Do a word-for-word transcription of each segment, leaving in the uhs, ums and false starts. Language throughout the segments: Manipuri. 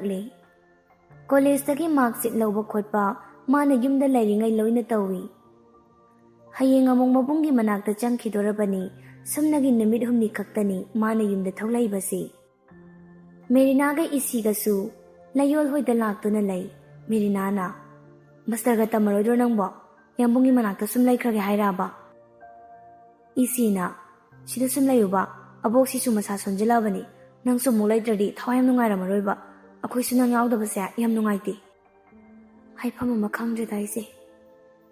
ꯂꯩ꯫ ꯀꯣꯂꯦꯖꯇꯒꯤ ꯃꯥꯔꯛꯁꯤꯠ ꯂꯧꯕ ꯈꯣꯠꯄ ꯃꯥꯅ ꯌꯨꯝꯗ ꯂꯩꯔꯤꯉꯩ ꯂꯣꯏꯅ ꯇꯧꯏ꯫ ꯍꯌꯦꯡ ꯑꯃꯨꯛ ꯃꯕꯨꯡꯒꯤ ꯃꯅꯥꯛꯇ ꯆꯪꯈꯤꯗꯣꯔꯕꯅꯤ꯫ ꯁꯨꯞꯅꯒꯤ ꯅꯨꯃꯤꯠ ꯍꯨꯝꯅꯤ ꯈꯛꯇꯅꯤ ꯃꯥꯅ ꯌꯨꯝꯗ ꯊꯣꯛꯂꯛꯏꯕꯁꯤ꯫ ꯃꯦꯔꯤꯅꯥꯒ ꯏꯁꯤꯒꯁꯨ ꯂꯩꯌꯣꯜ ꯍꯣꯏꯗ ꯂꯥꯛꯇꯨꯅ ꯂꯩ꯫ ꯃꯦꯔꯤꯅꯥꯅ, "ꯃꯁꯇꯔꯒ ꯇꯝꯃꯔꯣꯏꯗ꯭ꯔꯣ ꯅꯪꯕꯣ? ꯌꯥꯝꯕꯨꯡꯒꯤ ꯃꯅꯥꯛꯇ ꯁꯨꯝ ꯂꯩꯈ꯭ꯔꯒꯦ ꯍꯥꯏꯔꯕ?" ꯏꯁꯤꯅ, "ꯁꯤꯗ ꯁꯨꯝ ꯂꯩꯌꯨꯕ, ꯑꯕꯣꯛꯁꯤꯁꯨ ꯃꯁꯥ ꯁꯣꯟꯖꯤꯜꯂꯛꯑꯕꯅꯤ꯫ ꯅꯪꯁꯨ ꯑꯃꯨꯛ ꯂꯩꯇ꯭ꯔꯗꯤ ꯊꯋꯥꯏ ꯌꯥꯝ ꯅꯨꯡꯉꯥꯏꯔꯝꯃꯔꯣꯏꯕ꯫ ꯑꯩꯈꯣꯏꯁꯨ ꯅꯪ ꯌꯥꯎꯗꯕꯁꯦ ꯌꯥꯝ ꯅꯨꯡꯉꯥꯏꯇꯦ꯫" ꯍꯥꯏꯐꯝ ꯑꯃ ꯈꯪꯗ꯭ꯔꯦꯗ ꯑꯩꯁꯦ꯫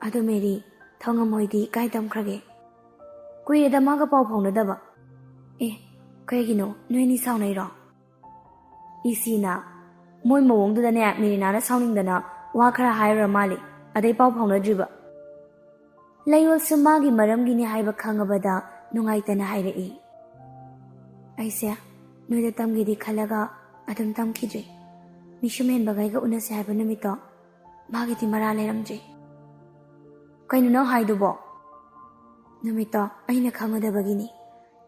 "ꯑꯗꯣ ꯃꯦꯔꯤ, ꯊꯧꯉꯝ ꯍꯣꯏꯗꯤ ꯀꯥꯏ ꯇꯝꯈ꯭ꯔꯒꯦ? ꯀꯨꯏꯔꯦꯗ ꯃꯥꯒ ꯄꯥꯎ ꯐꯥꯎꯅꯗꯕ꯫" "ꯑꯦ, ꯀꯩꯒꯤꯅꯣ? ꯅꯣꯏ ꯑꯅꯤ ꯁꯥꯎꯅꯩꯔꯣ?" ꯏꯁꯤꯅ, "ꯃꯣꯏ ꯃꯑꯣꯡꯗꯨꯗꯅꯦ ꯃꯦꯔꯤꯅꯥꯅ ꯁꯥꯎꯅꯤꯡꯗꯅ ꯋꯥ ꯈꯔ ꯍꯥꯏꯔꯨꯔ ꯃꯥꯜꯂꯤ, ꯑꯗꯩ ꯄꯥꯎ ꯐꯥꯎꯅꯗ꯭ꯔꯤꯕ꯫" ꯂꯩꯌꯣꯜꯁꯨ ꯃꯥꯒꯤ ꯃꯔꯝꯒꯤꯅꯤ ꯍꯥꯏꯕ ꯈꯪꯉꯕꯗ ꯅꯨꯡꯉꯥꯏꯇꯅ ꯍꯥꯏꯔꯛꯏ꯫ "ꯑꯩꯁꯦ ꯅꯣꯏꯗ ꯇꯝꯒꯦꯗꯤ ꯈꯜꯂꯒ ꯑꯗꯨꯝ ꯇꯝꯈꯤꯗ꯭ꯔꯦ꯫ ꯃꯤꯁꯨꯝ ꯍꯦꯟꯕꯒꯩꯒ ꯎꯅꯁꯦ ꯍꯥꯏꯕ ꯅꯨꯃꯤꯠꯇꯣ, ꯃꯥꯒꯤꯗꯤ ꯃꯔꯥ ꯂꯩꯔꯝꯗ꯭ꯔꯦ꯫" "ꯀꯩꯅꯣ ꯅꯪ ꯍꯥꯏꯗꯨꯕꯣ?" "ꯅꯨꯃꯤꯠꯇꯣ ꯑꯩꯅ ꯈꯪꯒꯗꯕꯒꯤꯅꯤ꯫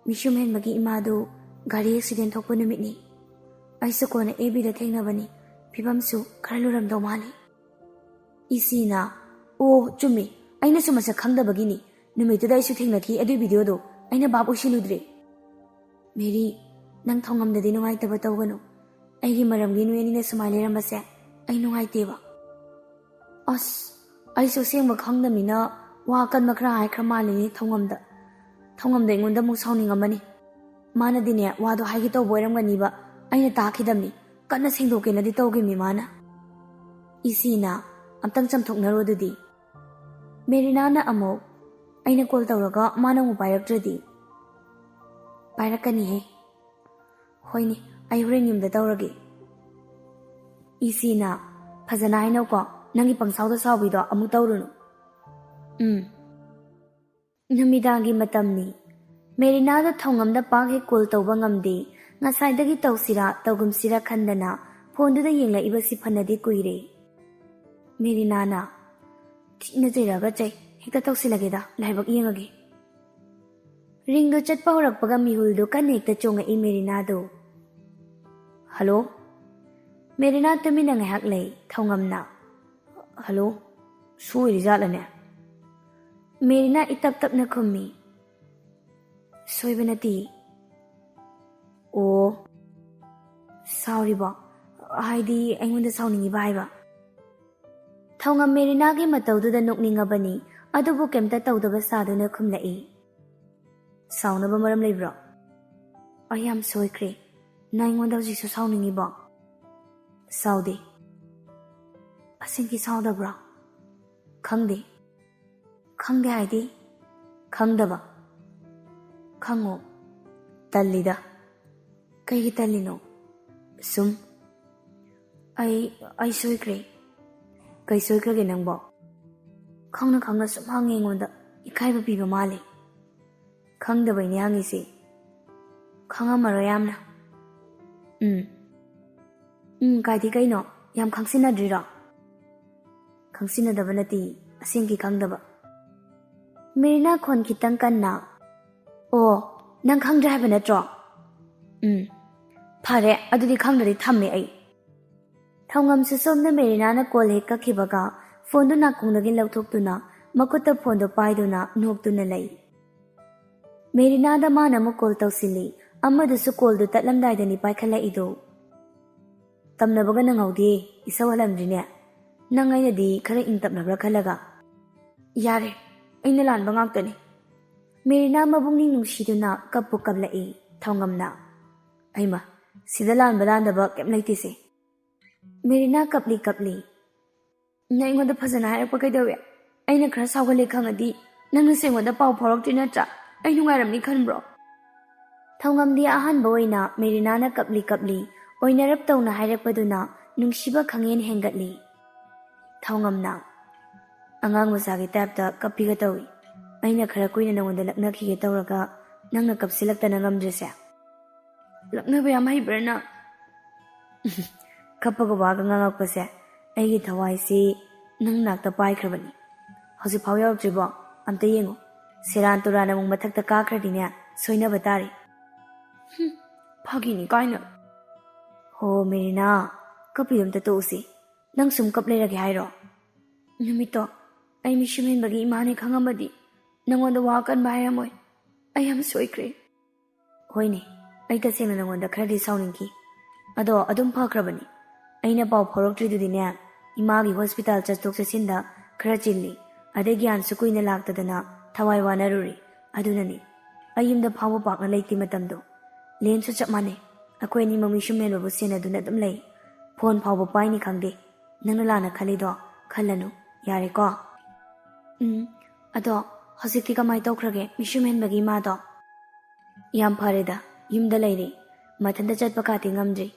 ꯃꯤꯁꯨꯝ ꯍꯦꯟꯕꯒꯤ ꯏꯃꯥꯗꯨ ꯒꯥꯔꯤ ꯑꯦꯛꯁꯤꯗꯦꯟ ꯊꯣꯛꯄ ꯅꯨꯃꯤꯠꯅꯤ꯫ ꯑꯩꯁꯨ ꯀꯣꯟꯅ ꯑꯦꯐ ꯕꯤꯗ ꯊꯦꯡꯅꯕꯅꯤ꯫ ꯐꯤꯕꯝꯁꯨ ꯈꯔ ꯂꯨꯔꯝꯗꯧ ꯃꯥꯜꯂꯤ꯫" ꯏꯁꯤꯅ, "ꯑꯣ, ꯆꯨꯝꯃꯤ, ꯑꯩꯅꯁꯨ ꯃꯁꯛ ꯈꯪꯗꯕꯒꯤꯅꯤ꯫ ꯅꯨꯃꯤꯠꯇꯨꯗ ꯑꯩꯁꯨ ꯊꯦꯡꯅꯈꯤ ꯑꯗꯨꯏ ꯚꯤꯗꯤꯑꯣꯗꯣ꯫ ꯑꯩꯅ ꯚꯥꯞ ꯑꯣꯏꯁꯤꯜꯂꯨꯗ꯭ꯔꯦ꯫" "ꯃꯦꯔꯤ, ꯅꯪ ꯊꯧꯉꯝꯗꯗꯤ ꯅꯨꯡꯉꯥꯏꯇꯕ ꯇꯧꯒꯅꯨ꯫ ꯑꯩꯒꯤ ꯃꯔꯝꯒꯤ ꯅꯣꯏ ꯑꯅꯤꯅ ꯁꯨꯃꯥꯏꯅ ꯂꯩꯔꯝꯕꯁꯦ ꯑꯩ ꯅꯨꯡꯉꯥꯏꯇꯦꯕ꯫" "ꯑꯁ, ꯑꯩꯁꯨ ꯑꯁꯦꯡꯕ ꯈꯪꯗꯃꯤꯅ ꯋꯥ ꯑꯀꯟꯕ ꯈꯔ ꯍꯥꯏꯈ꯭ꯔ ꯃꯥꯜꯂꯤꯅꯦ ꯊꯧꯉꯝꯗ꯫ ꯊꯧꯉꯝꯗ ꯑꯩꯉꯣꯟꯗ ꯑꯃꯨꯛ ꯁꯥꯎꯅꯤꯡꯉꯝꯃꯅꯤ꯫ ꯃꯥꯅꯗꯤꯅꯦ ꯋꯥꯗꯣ ꯍꯥꯏꯒꯦ ꯇꯧꯕ ꯑꯣꯏꯔꯝꯒꯅꯤꯕ, ꯑꯩꯅ ꯇꯥꯈꯤꯗꯕꯅꯤ꯫ ꯀꯟꯅ ꯁꯦꯡꯗꯣꯛꯀꯦꯅꯗꯤ ꯇꯧꯈꯤꯕꯅꯤ ꯃꯥꯅ꯫" "ꯏꯁꯤꯅ, ꯑꯝꯇꯪ ꯆꯥꯝꯊꯣꯛꯅꯔꯣ ꯑꯗꯨꯗꯤ꯫" ꯃꯦꯔꯤꯅꯥꯅ ꯑꯃꯨꯛ, "ꯑꯩꯅ ꯀꯣꯜ ꯇꯧꯔꯒ ꯃꯥꯅ ꯑꯃꯨꯛ ꯄꯥꯏꯔꯛꯇ꯭ꯔꯗꯤ?" "ꯄꯥꯏꯔꯛꯀꯅꯤꯍꯦ꯫" "ꯍꯣꯏꯅꯦ, ꯑꯩ ꯍꯣꯔꯦꯟ ꯌꯨꯝꯗ ꯇꯧꯔꯒꯦ꯫" ꯏꯁꯤꯅ, "ꯐꯖꯅ ꯍꯥꯏꯅꯧꯀꯣ, ꯅꯪꯒꯤ ꯄꯪꯁꯥꯎꯗ ꯁꯥꯎꯕꯤꯗꯣ ꯑꯃꯨꯛ ꯇꯧꯔꯨꯅꯨ꯫" "ꯎꯝ꯫" ꯅꯨꯃꯤꯗꯥꯡꯒꯤ ꯃꯇꯝꯅꯤ꯫ ꯃꯦꯔꯤꯅꯥꯗ ꯊꯧꯉꯝꯗ ꯄꯥꯛ ꯍꯦꯛ ꯀꯣꯜ ꯇꯧꯕ ꯉꯝꯗꯦ꯫ ꯉꯁꯥꯏꯗꯒꯤ ꯇꯧꯁꯤꯔꯥ ꯇꯧꯒꯨꯝꯁꯤꯔꯥ ꯈꯟꯗꯅ ꯐꯣꯟꯗꯨꯗ ꯌꯦꯡꯂꯛꯏꯕꯁꯤ ꯐꯅꯗꯤ ꯀꯨꯏꯔꯦ꯫ ꯃꯦꯔꯤꯅꯥꯅ, "ꯊꯤꯅ ꯆꯩꯔꯛꯑꯒ ꯆꯩ, ꯍꯦꯛꯇ ꯇꯧꯁꯤꯜꯂꯒꯦꯗ, ꯂꯥꯏꯕꯛ ꯌꯦꯡꯉꯒꯦ꯫" ꯔꯤꯡꯗꯨ ꯆꯠꯄ ꯍꯧꯔꯛꯄꯒ ꯃꯤꯍꯨꯜꯗꯨ ꯀꯟꯅ ꯍꯦꯛꯇ ꯆꯣꯡꯉꯛꯏ ꯃꯦꯔꯤꯅꯥꯗꯨ꯫ "ꯍꯜꯂꯣ?" ꯃꯦꯔꯤꯅꯥ ꯇꯨꯃꯤꯟꯅ ꯉꯥꯏꯍꯥꯛ ꯂꯩ꯫ ꯊꯧꯉꯝꯅ, "ꯍꯜꯂꯣ, ꯁꯣꯏꯔꯤꯖꯥꯠꯂꯅꯦ?" ꯃꯦꯔꯤꯅꯥ ꯏꯇꯞ ꯇꯞꯅ ꯈꯨꯝꯃꯤ, "ꯁꯣꯏꯕ ꯅꯠꯇꯦ꯫" "ꯑꯣ, ꯁꯥꯎꯔꯤꯕꯣ? ꯍꯥꯏꯗꯤ ꯑꯩꯉꯣꯟꯗ ꯁꯥꯎꯅꯤꯡꯉꯤꯕ ꯍꯥꯏꯕ?" ꯊꯧꯉꯝ ꯃꯦꯔꯤꯅꯥꯒꯤ ꯃꯇꯧꯗꯨꯗ ꯅꯣꯛꯅꯤꯡꯉꯕꯅꯤ, ꯑꯗꯨꯕꯨ ꯀꯩꯝꯇ ꯇꯧꯗꯕ ꯁꯥꯗꯨꯅ ꯈꯨꯝꯂꯛꯏ, "ꯁꯥꯎꯅꯕ ꯃꯔꯝ ꯂꯩꯕ꯭ꯔꯣ? ꯑꯩ ꯌꯥꯝ ꯁꯣꯏꯈ꯭ꯔꯦ꯫ ꯅꯪ ꯑꯩꯉꯣꯟꯗ ꯍꯧꯖꯤꯛꯁꯨ ꯁꯥꯎꯅꯤꯡꯉꯤꯕꯣ?" "ꯁꯥꯎꯗꯦ꯫" "ꯑꯁꯦꯡꯀꯤ ꯁꯥꯎꯗꯕ꯭ꯔꯣ?" "ꯈꯪꯗꯦ꯫" "ꯈꯪꯗꯦ ꯍꯥꯏꯗꯤ?" "ꯈꯪꯗꯕ꯫" "ꯈꯪꯉꯣ꯫" "ꯇꯜꯂꯤꯗ꯫" "ꯀꯩꯒꯤ ꯇꯜꯂꯤꯅꯣ?" "ꯁꯨꯝ꯫" "ꯑꯩ, ꯑꯩ ꯁꯣꯏꯈ꯭ꯔꯦ꯫" "ꯀꯩ ꯁꯣꯏꯈ꯭ꯔꯒꯦ ꯅꯪꯕꯣ?" "ꯈꯪꯅ ꯈꯪꯅ ꯁꯨꯝ ꯍꯪꯉꯦ ꯑꯩꯉꯣꯟꯗ꯫ ꯏꯀꯥꯏꯕ ꯄꯤꯕ ꯃꯥꯜꯂꯦ꯫" "ꯈꯪꯗꯕꯩꯅꯦ ꯍꯪꯉꯤꯁꯦ꯫" "ꯈꯪꯉꯝꯃꯔꯣꯏ ꯌꯥꯝꯅ꯫" "ꯎꯝ꯫ ꯎꯝ, ꯀꯥꯏꯗꯤ ꯀꯩꯅꯣ? ꯌꯥꯝ ꯈꯪꯁꯤꯟꯅꯗ꯭ꯔꯤꯔꯣ?" "ꯈꯪꯁꯤꯟꯅꯗꯕ ꯅꯠꯇꯦ, ꯑꯁꯦꯡꯀꯤ ꯈꯪꯗꯕ꯫" ꯃꯦꯔꯤꯅꯥ ꯈꯣꯟ ꯈꯤꯇꯪ ꯀꯟꯅ, "ꯑꯣ, ꯅꯪ ꯈꯪꯗ꯭ꯔꯦ ꯍꯥꯏꯕ ꯅꯠꯇ꯭ꯔꯣ?" "ꯎꯝ꯫ ꯐꯔꯦ, ꯑꯗꯨꯗꯤ ꯈꯪꯗ꯭ꯔꯗꯤ ꯊꯝꯃꯦ ꯑꯩ꯫" ꯊꯧꯉꯝꯁꯨ ꯁꯣꯝꯗ ꯃꯦꯔꯤꯅꯥꯅ ꯀꯣꯜ ꯍꯦꯛ ꯀꯛꯈꯤꯕꯒ ꯐꯣꯟꯗꯨ ꯅꯥꯀꯣꯡꯗꯒꯤ ꯂꯧꯊꯣꯛꯇꯨꯅ ꯃꯈꯨꯠꯇ ꯐꯣꯟꯗꯨ ꯄꯥꯏꯗꯨꯅ ꯅꯣꯛꯇꯨꯅ ꯂꯩ꯫ ꯃꯦꯔꯤꯅꯥꯗ ꯃꯥꯅ ꯑꯃꯨꯛ ꯀꯣꯜ ꯇꯧꯁꯤꯜꯂꯤ꯫ ꯑꯃꯗꯨꯁꯨ ꯀꯣꯜꯗꯨ ꯇꯠꯂꯝꯗꯥꯏꯗꯅꯤ ꯄꯥꯏꯈꯠꯂꯛꯏꯗꯣ꯫ "ꯇꯝꯅꯕꯒ ꯅꯪꯍꯧꯗꯦ, ꯏꯁꯧ ꯍꯜꯂꯝꯗ꯭ꯔꯤꯅꯦ꯫ ꯅꯪ ꯑꯩꯅꯗꯤ ꯈꯔ ꯏꯪ ꯇꯞꯅꯕ꯭ꯔꯥ ꯈꯜꯂꯒ꯫" "ꯌꯥꯔꯦ, ꯑꯩꯅ ꯂꯥꯟꯕ ꯉꯥꯛꯇꯅꯤ꯫" ꯃꯦꯔꯤꯅꯥ ꯃꯕꯨꯛꯅꯤꯡ ꯅꯨꯡꯁꯤꯗꯨꯅ ꯀꯞꯄꯨ ꯀꯞꯂꯛꯏ꯫ ꯊꯧꯉꯝꯅ, "ꯍꯩꯃ, ꯁꯤꯗ ꯂꯥꯟꯕ ꯂꯥꯟꯗꯕ ꯀꯩꯝ ꯂꯩꯇꯦꯁꯦ꯫" ꯃꯦꯔꯤꯅꯥ ꯀꯞꯂꯤ ꯀꯞꯂꯤ, "ꯅꯪ ꯑꯩꯉꯣꯟꯗ ꯐꯖꯅ ꯍꯥꯏꯔꯛꯄ ꯀꯩꯗꯧꯋꯦ? ꯑꯩꯅ ꯈꯔ ꯁꯥꯎꯒꯜꯂꯦ ꯈꯪꯉꯗꯤ ꯅꯪꯅꯁꯨ ꯑꯩꯉꯣꯟꯗ ꯄꯥꯎ ꯐꯥꯎꯔꯛꯇꯣꯏ ꯅꯠꯇ꯭ꯔꯥ? ꯑꯩ ꯅꯨꯡꯉꯥꯏꯔꯝꯅꯤ ꯈꯟꯕ꯭ꯔꯣ?" ꯊꯧꯉꯝꯗꯤ ꯑꯍꯥꯟꯕ ꯑꯣꯏꯅ ꯃꯦꯔꯤꯅꯥꯅ ꯀꯞꯂꯤ ꯀꯞꯂꯤ ꯑꯣꯏꯅꯔꯞ ꯇꯧꯅ ꯍꯥꯏꯔꯛꯄꯗꯨꯅ ꯅꯨꯡꯁꯤꯕ ꯈꯪꯍꯦꯟ ꯍꯦꯟꯒꯠꯂꯤ꯫ ꯊꯧꯉꯝꯅ, "ꯑꯉꯥꯡ ꯃꯆꯥꯒꯤ ꯇꯥꯏꯞꯇ ꯀꯞꯄꯤꯒ ꯇꯧꯏ꯫ ꯑꯩꯅ ꯈꯔ ꯀꯨꯏꯅ ꯅꯉꯣꯟꯗ ꯂꯛꯅꯈꯤꯒꯦ ꯇꯧꯔꯒ ꯅꯪꯅ ꯀꯞꯁꯤꯜꯂꯛꯇꯅ ꯉꯝꯗ꯭ꯔꯤꯁꯦ꯫" "ꯂꯛꯅꯕ ꯌꯥꯝ ꯍꯩꯕ꯭ꯔꯥ ꯅꯪ?" "ꯀꯞꯄꯒ ꯋꯥꯒ ꯉꯥꯡꯉꯛꯄꯁꯦ, ꯑꯩꯒꯤ ꯊꯋꯥꯏꯁꯤ ꯅꯪ ꯅꯥꯛꯇ ꯄꯥꯏꯈ꯭ꯔꯕꯅꯤ꯫ ꯍꯧꯖꯤꯛꯐꯥꯎ ꯌꯧꯔꯛꯇ꯭ꯔꯤꯕꯣ? ꯑꯝꯇ ꯌꯦꯡꯉꯨ꯫ ꯁꯦꯔꯥꯟ ꯇꯨꯔꯥꯟ ꯑꯃꯨꯛ ꯃꯊꯛꯇ ꯀꯥꯈ꯭ꯔꯗꯤꯅꯦ, ꯁꯣꯏꯅꯕ ꯇꯥꯔꯦ꯫" "ꯍꯨꯝ, ꯐꯥꯒꯤꯅꯤ ꯀꯥꯏꯅ꯫" "ꯍꯣ ꯃꯦꯔꯤꯅꯥ, ꯀꯞꯄꯤꯗꯣ ꯑꯝꯇ ꯇꯣꯛꯎꯁꯤ꯫ ꯅꯪ ꯁꯨꯝ ꯀꯞ ꯂꯩꯔꯒꯦ ꯍꯥꯏꯔꯣ? ꯅꯨꯃꯤꯠꯇꯣ ꯑꯩ ꯃꯤꯁꯨꯝ ꯍꯦꯟꯕꯒꯤ ꯏꯃꯥꯅꯦ ꯈꯪꯉꯝꯃꯗꯤ ꯅꯪꯉꯣꯟꯗ ꯋꯥ ꯑꯀꯟꯕ ꯍꯥꯏꯔꯝꯃꯣꯏ꯫ ꯑꯩ ꯌꯥꯝ ꯁꯣꯏꯈ꯭ꯔꯦ꯫ ꯍꯣꯏꯅꯦ, ꯑꯩ ꯇꯁꯦꯡꯅ ꯅꯉꯣꯟꯗ ꯈꯔꯗꯤ ꯁꯥꯎꯅꯤꯡꯈꯤ꯫ ꯑꯗꯣ ꯑꯗꯨꯝ ꯐꯈ꯭ꯔꯕꯅꯤ꯫ ꯑꯩꯅ ꯄꯥꯎ ꯐꯥꯎꯔꯛꯇ꯭ꯔꯤꯗꯨꯗꯤꯅꯦ, ꯏꯃꯥꯒꯤ ꯍꯣꯁꯄꯤꯇꯥꯜ ꯆꯠꯊꯣꯛ ꯆꯠꯁꯤꯟꯗ ꯈꯔ ꯆꯤꯜꯂꯤ, ꯑꯗꯩ ꯒ꯭ꯌꯥꯟꯁꯨ ꯀꯨꯏꯅ ꯂꯥꯛꯇꯗꯅ ꯊꯋꯥꯏ ꯋꯥꯅꯔꯨꯔꯦ꯫ ꯑꯗꯨꯅꯅꯤ꯫ ꯑꯩ ꯌꯨꯝꯗ ꯐꯥꯎꯕ ꯄꯥꯛꯅ ꯂꯩꯇꯦ ꯃꯇꯝꯗꯣ꯫ ꯂꯦꯟꯁꯨ ꯆꯞ ꯃꯥꯟꯅꯩ꯫ ꯑꯩꯈꯣꯏ ꯑꯅꯤꯃꯛ ꯃꯤꯁꯨꯝ ꯃꯦꯟꯕꯕꯨ ꯁꯦꯟꯅꯗꯨꯅ ꯑꯗꯨꯝ ꯂꯩ꯫ ꯐꯣꯟ ꯐꯥꯎꯕ ꯄꯥꯏꯅꯤ ꯈꯪꯗꯦ꯫ ꯅꯪꯅ ꯂꯥꯟꯅ ꯈꯜꯂꯤꯗꯣ ꯈꯜꯂꯅꯨ꯫ ꯌꯥꯔꯦꯀꯣ? ꯎꯝ, ꯑꯗꯣ ꯍꯧꯖꯤꯛꯇꯤ ꯀꯃꯥꯏ ꯇꯧꯈ꯭ꯔꯒꯦ ꯃꯤꯁꯨꯝ ꯃꯦꯟꯕꯒꯤ ꯏꯃꯥꯗꯣ? ꯌꯥꯝ ꯐꯔꯦꯗ, ꯌꯨꯝꯗ ꯂꯩꯔꯦ꯫ ꯃꯊꯟꯇ ꯆꯠꯄ ꯀꯥꯇꯤ ꯉꯝꯗ꯭ꯔꯤ꯫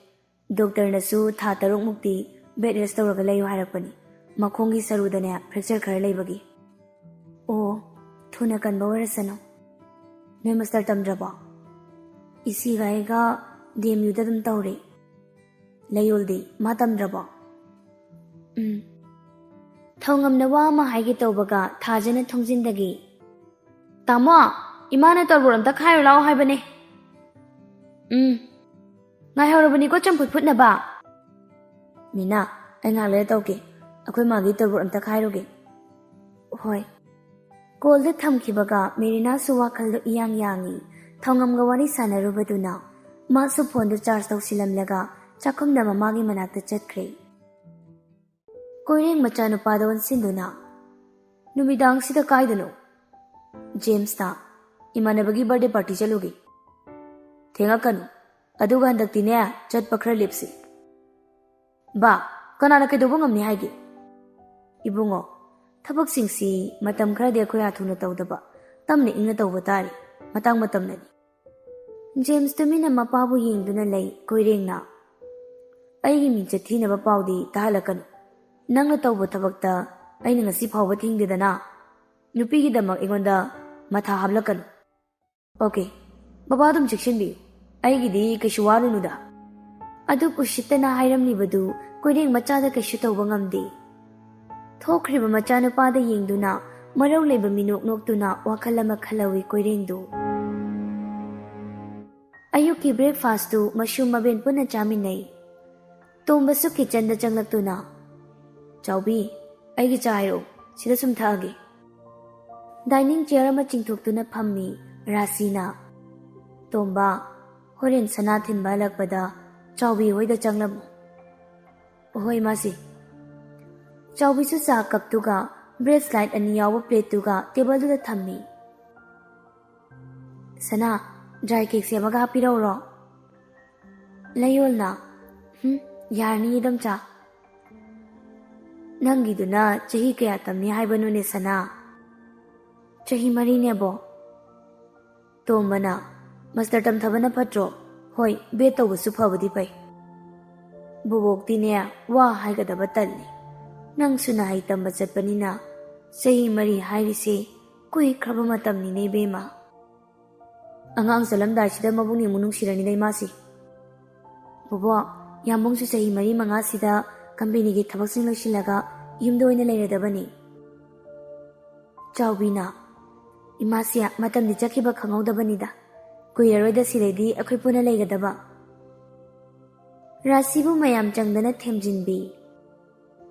ꯗꯣꯛꯇꯔꯅꯁꯨ ꯊꯥ ꯇꯔꯨꯛꯃꯨꯛꯇꯤ ꯕꯦꯗ ꯔꯦꯁ ꯇꯧꯔꯒ ꯂꯩꯌꯨ ꯍꯥꯏꯔꯛꯄꯅꯤ, ꯃꯈꯣꯡꯒꯤ ꯁꯔꯨꯗꯅꯦ ꯐ꯭ꯔꯦꯛꯆꯔ ꯈꯔ ꯂꯩꯕꯒꯤ꯫ ꯑꯣ, ꯊꯨꯅ ꯀꯟꯕ ꯑꯣꯏꯔꯁꯅꯨ꯫ ꯅꯣꯏ ꯃꯥꯁꯇꯔ ꯇꯝꯗ꯭ꯔꯕꯣ? ꯏꯆꯦꯒ ꯑꯩꯒ ꯗꯤ ꯑꯦꯝ ꯌꯨꯗ ꯑꯗꯨꯝ ꯇꯧꯔꯤ꯫ ꯂꯩꯌꯣꯜꯗꯤ ꯃꯥ ꯇꯝꯗ꯭ꯔꯕꯣ? ꯎꯝ꯫ ꯊꯧꯉꯝꯅ ꯋꯥ ꯑꯃ ꯍꯥꯏꯒꯦ ꯇꯧꯕꯒ ꯊꯥꯖꯅ ꯊꯣꯡꯖꯤꯟꯗꯒꯤ, "ꯇꯥꯃꯣ, ꯏꯃꯥꯅ ꯇꯣꯔꯕꯣꯠ ꯑꯝꯇ ꯈꯥꯏꯔꯨ ꯂꯥꯛꯑꯣ ꯍꯥꯏꯕꯅꯦ꯫" "ꯎꯝ, ꯉꯥꯏꯍꯧꯔꯕꯅꯤꯀꯣ ꯆꯝꯐꯨꯠ ꯐꯨꯠꯅꯕ꯫" "ꯃꯤꯅꯥ, ꯑꯩ ꯉꯥꯏꯍꯥꯛ ꯂꯩꯔ ꯇꯧꯒꯦ꯫ ꯑꯩꯈꯣꯏ ꯃꯥꯒꯤ ꯇꯣꯔꯕꯣꯠ ꯑꯝꯇ ꯈꯥꯏꯔꯨꯒꯦ꯫" "ꯍꯣꯏ꯫" ꯀꯣꯜꯗ ꯊꯝꯈꯤꯕꯒ ꯃꯦꯔꯤꯅꯥꯁꯨ ꯋꯥꯈꯜꯗꯣ ꯏꯌꯥꯡ ꯌꯥꯡꯉꯤ꯫ ꯊꯧꯉꯝꯒ ꯋꯥꯔꯤ ꯁꯥꯟꯅꯔꯨꯕꯗꯨꯅ ꯃꯥꯁꯨ ꯐꯣꯟꯗꯨ ꯆꯥꯔꯖ ꯇꯧꯁꯤꯜꯂꯝꯂꯒ ꯆꯥꯛꯈꯨꯝꯗ ꯃꯃꯥꯒꯤ ꯃꯅꯥꯛꯇ ꯆꯠꯈ꯭ꯔꯦ꯫ ꯀꯣꯏꯔꯦꯡ ꯃꯆꯥꯅꯨꯄꯥꯗ ꯑꯣꯟꯁꯤꯟꯗꯨꯅ, "ꯅꯨꯃꯤꯗꯥꯡꯁꯤꯗ ꯀꯥꯏꯗꯅꯣ?" "ꯖꯦꯝꯁꯇ ꯏꯃꯥꯟꯅꯕꯒꯤ ꯕꯥꯔꯗꯦ ꯄꯥꯔꯇꯤ ꯆꯠꯂꯨꯒꯦ꯫" "ꯊꯦꯡꯉꯛꯀꯅꯨ꯫ ꯑꯗꯨꯒ ꯍꯟꯗꯛꯇꯤꯅꯦ, ꯆꯠꯄ ꯈꯔ ꯂꯦꯞꯁꯤ꯫" "ꯕꯥ, ꯀꯅꯥꯅ ꯀꯩꯗꯧꯕ ꯉꯝꯅꯤ ꯍꯥꯏꯒꯦ?" "ꯏꯕꯨꯡꯉꯣ, ꯊꯕꯛꯁꯤꯡꯁꯤ ꯃꯇꯝ ꯈꯔꯗꯤ ꯑꯩꯈꯣꯏ ꯍꯥꯊꯨꯅ ꯇꯧꯗꯕ, ꯇꯞꯅ ꯏꯪꯅ ꯇꯧꯕ ꯇꯥꯔꯦ꯫ ꯃꯇꯥꯡ ꯃꯇꯝꯅꯅꯤ꯫" ꯖꯦꯝꯁ ꯇꯨꯃꯤꯟꯅ ꯃꯄꯥꯕꯨ ꯌꯦꯡꯗꯨꯅ ꯂꯩ꯫ ꯀꯣꯏꯔꯦꯡꯅ, "ꯑꯩꯒꯤ ꯃꯤꯡꯆꯠ ꯊꯤꯅꯕ ꯄꯥꯎꯗꯤ ꯇꯥꯍꯜꯂꯛꯀꯅꯨ꯫ ꯅꯪꯅ ꯇꯧꯕ ꯊꯕꯛꯇ ꯑꯩꯅ ꯉꯁꯤ ꯐꯥꯎꯕ ꯊꯤꯡꯗꯦꯗꯅ꯫ ꯅꯨꯄꯤꯒꯤꯗꯃꯛ ꯑꯩꯉꯣꯟꯗ ꯃꯊꯥ ꯍꯥꯞꯂꯛꯀꯅꯨ꯫" "ꯑꯣꯀꯦ, ꯕꯕꯥ ꯑꯗꯨꯝ ꯆꯦꯛꯁꯤꯟꯕꯤꯌꯨ꯫ ꯑꯩꯒꯤꯗꯤ ꯀꯩꯁꯨ ꯋꯥꯔꯨꯅꯨꯗ꯫" ꯑꯗꯨꯛ ꯎꯁꯤꯠꯇꯅ ꯍꯥꯏꯔꯝꯂꯤꯕꯗꯨ ꯀꯣꯏꯔꯦꯡ ꯃꯆꯥꯗ ꯀꯩꯁꯨ ꯇꯧꯕ ꯉꯝꯗꯦ꯫ ꯊꯣꯛꯈ꯭ꯔꯤꯕ ꯃꯆꯥꯅꯨꯄꯥꯗ ꯌꯦꯡꯗꯨꯅ ꯃꯔꯧ ꯂꯩꯕ ꯃꯤꯅꯣꯛ ꯅꯣꯛꯇꯨꯅ ꯋꯥꯈꯜ ꯑꯃ ꯈꯜꯍꯧꯏ ꯀꯣꯏꯔꯦꯡꯗꯨ꯫ ꯑꯌꯨꯛꯀꯤ ꯕ꯭ꯔꯦꯛꯐꯥꯁꯇꯨ ꯃꯁꯨ ꯃꯕꯦꯟ ꯄꯨꯟꯅ ꯆꯥꯃꯤꯟꯅꯩ꯫ ꯇꯣꯝꯕꯁꯨ ꯀꯤꯠꯆꯟꯗ ꯆꯪꯂꯛꯇꯨꯅ, "ꯆꯥꯎꯕꯤ, ꯑꯩꯒꯤ ꯆꯥ ꯍꯥꯏꯔꯛꯑꯣ, ꯁꯤꯗ ꯁꯨꯝ ꯊꯛꯑꯒꯦ꯫" ꯗꯥꯏꯅꯤꯡ ꯆꯤꯌꯔ ꯑꯃ ꯆꯤꯡꯊꯣꯛꯇꯨꯅ ꯐꯝꯃꯤ ꯔꯥꯁꯤꯅ꯫ "ꯇꯣꯝꯕ, ꯍꯣꯔꯦꯟ ꯁꯅꯥ ꯊꯤꯟꯕ ꯍꯜꯂꯛꯄꯗ ꯆꯥꯎꯕꯤ ꯍꯣꯏꯗ ꯆꯪꯂꯝꯃꯨ꯫" "ꯍꯣꯏ, ꯃꯥꯁꯤ꯫" ꯆꯥꯎꯕꯤꯁꯨ ꯆꯥ ꯀꯞꯇꯨꯒ ꯕ꯭ꯔꯦꯁ ꯂꯥꯏꯠ ꯑꯅꯤ ꯌꯥꯎꯕ ꯄ꯭ꯂꯦꯠꯇꯨꯒ ꯇꯦꯕꯜꯗꯨꯗ ꯊꯝꯃꯤ꯫ "ꯁꯅꯥ, ꯗ꯭ꯔꯥꯏ ꯀꯦꯛ ꯁꯦꯝꯃꯒ ꯍꯥꯞꯄꯤꯔꯛꯎꯔꯣ?" ꯂꯩꯌꯣꯜꯅ, "ꯍꯨꯝ, ꯌꯥꯔꯅꯤ, ꯏꯗꯣꯝꯆꯥ꯫" "ꯅꯪꯒꯤꯗꯨꯅ ꯆꯍꯤ ꯀꯌꯥ ꯇꯝꯅꯤ ꯍꯥꯏꯕꯅꯣꯅꯦ, ꯁꯅꯥ?" "ꯆꯍꯤ ꯃꯔꯤꯅꯦꯕꯣ꯫" ꯇꯣꯝꯕꯅ, "ꯃꯥꯁꯇꯔ ꯇꯝꯊꯕꯅ ꯐꯠꯇ꯭ꯔꯣ? ꯍꯣꯏ, ꯕꯦꯠ ꯇꯧꯕꯁꯨ ꯐꯕꯨꯗꯤ ꯐꯩ꯫" "ꯕꯣꯕꯣꯛꯇꯤꯅꯦ, ꯋꯥ ꯍꯥꯏꯒꯗꯕ ꯇꯜꯂꯤ꯫ ꯅꯪꯁꯨ ꯅꯍꯩ ꯇꯝꯕ ꯆꯠꯄꯅꯤꯅ ꯆꯍꯤ ꯃꯔꯤ ꯍꯥꯏꯔꯤꯁꯦ ꯀꯨꯏꯈ꯭ꯔꯕ ꯃꯇꯝꯅꯤꯅꯦ, ꯏꯕꯦꯝꯃ꯫" ꯑꯉꯥꯡ ꯆꯠꯂꯝꯗꯥꯏꯁꯤꯗ ꯃꯕꯨꯡꯅ ꯑꯃꯨꯛ ꯅꯨꯡꯁꯤꯔꯅꯤꯗ ꯏꯃꯥꯁꯤ꯫ "ꯕꯣꯕꯣꯛ, ꯌꯥꯝꯕꯨꯡꯁꯨ ꯆꯍꯤ ꯃꯔꯤ ꯃꯉꯥꯁꯤꯗ ꯀꯝꯄꯦꯅꯤꯒꯤ ꯊꯕꯛꯁꯤꯡ ꯂꯣꯏꯁꯤꯜꯂꯒ ꯌꯨꯝꯗ ꯑꯣꯏꯅ ꯂꯩꯔꯗꯕꯅꯤ꯫" ꯆꯥꯎꯕꯤꯅ, "ꯏꯃꯥꯁꯤ ꯃꯇꯝꯗꯤ ꯆꯠꯈꯤꯕ ꯈꯪꯍꯧꯗꯕꯅꯤꯗ꯫ ꯀꯨꯏꯔꯔꯣꯏꯗ ꯁꯤꯗꯩꯗꯤ ꯑꯩꯈꯣꯏ ꯄꯨꯟꯅ ꯂꯩꯒꯗꯕ꯫" ꯔꯥꯁꯤꯕꯨ ꯃꯌꯥꯝ ꯆꯪꯗꯅ ꯊꯦꯝꯖꯤꯟꯕꯤ꯫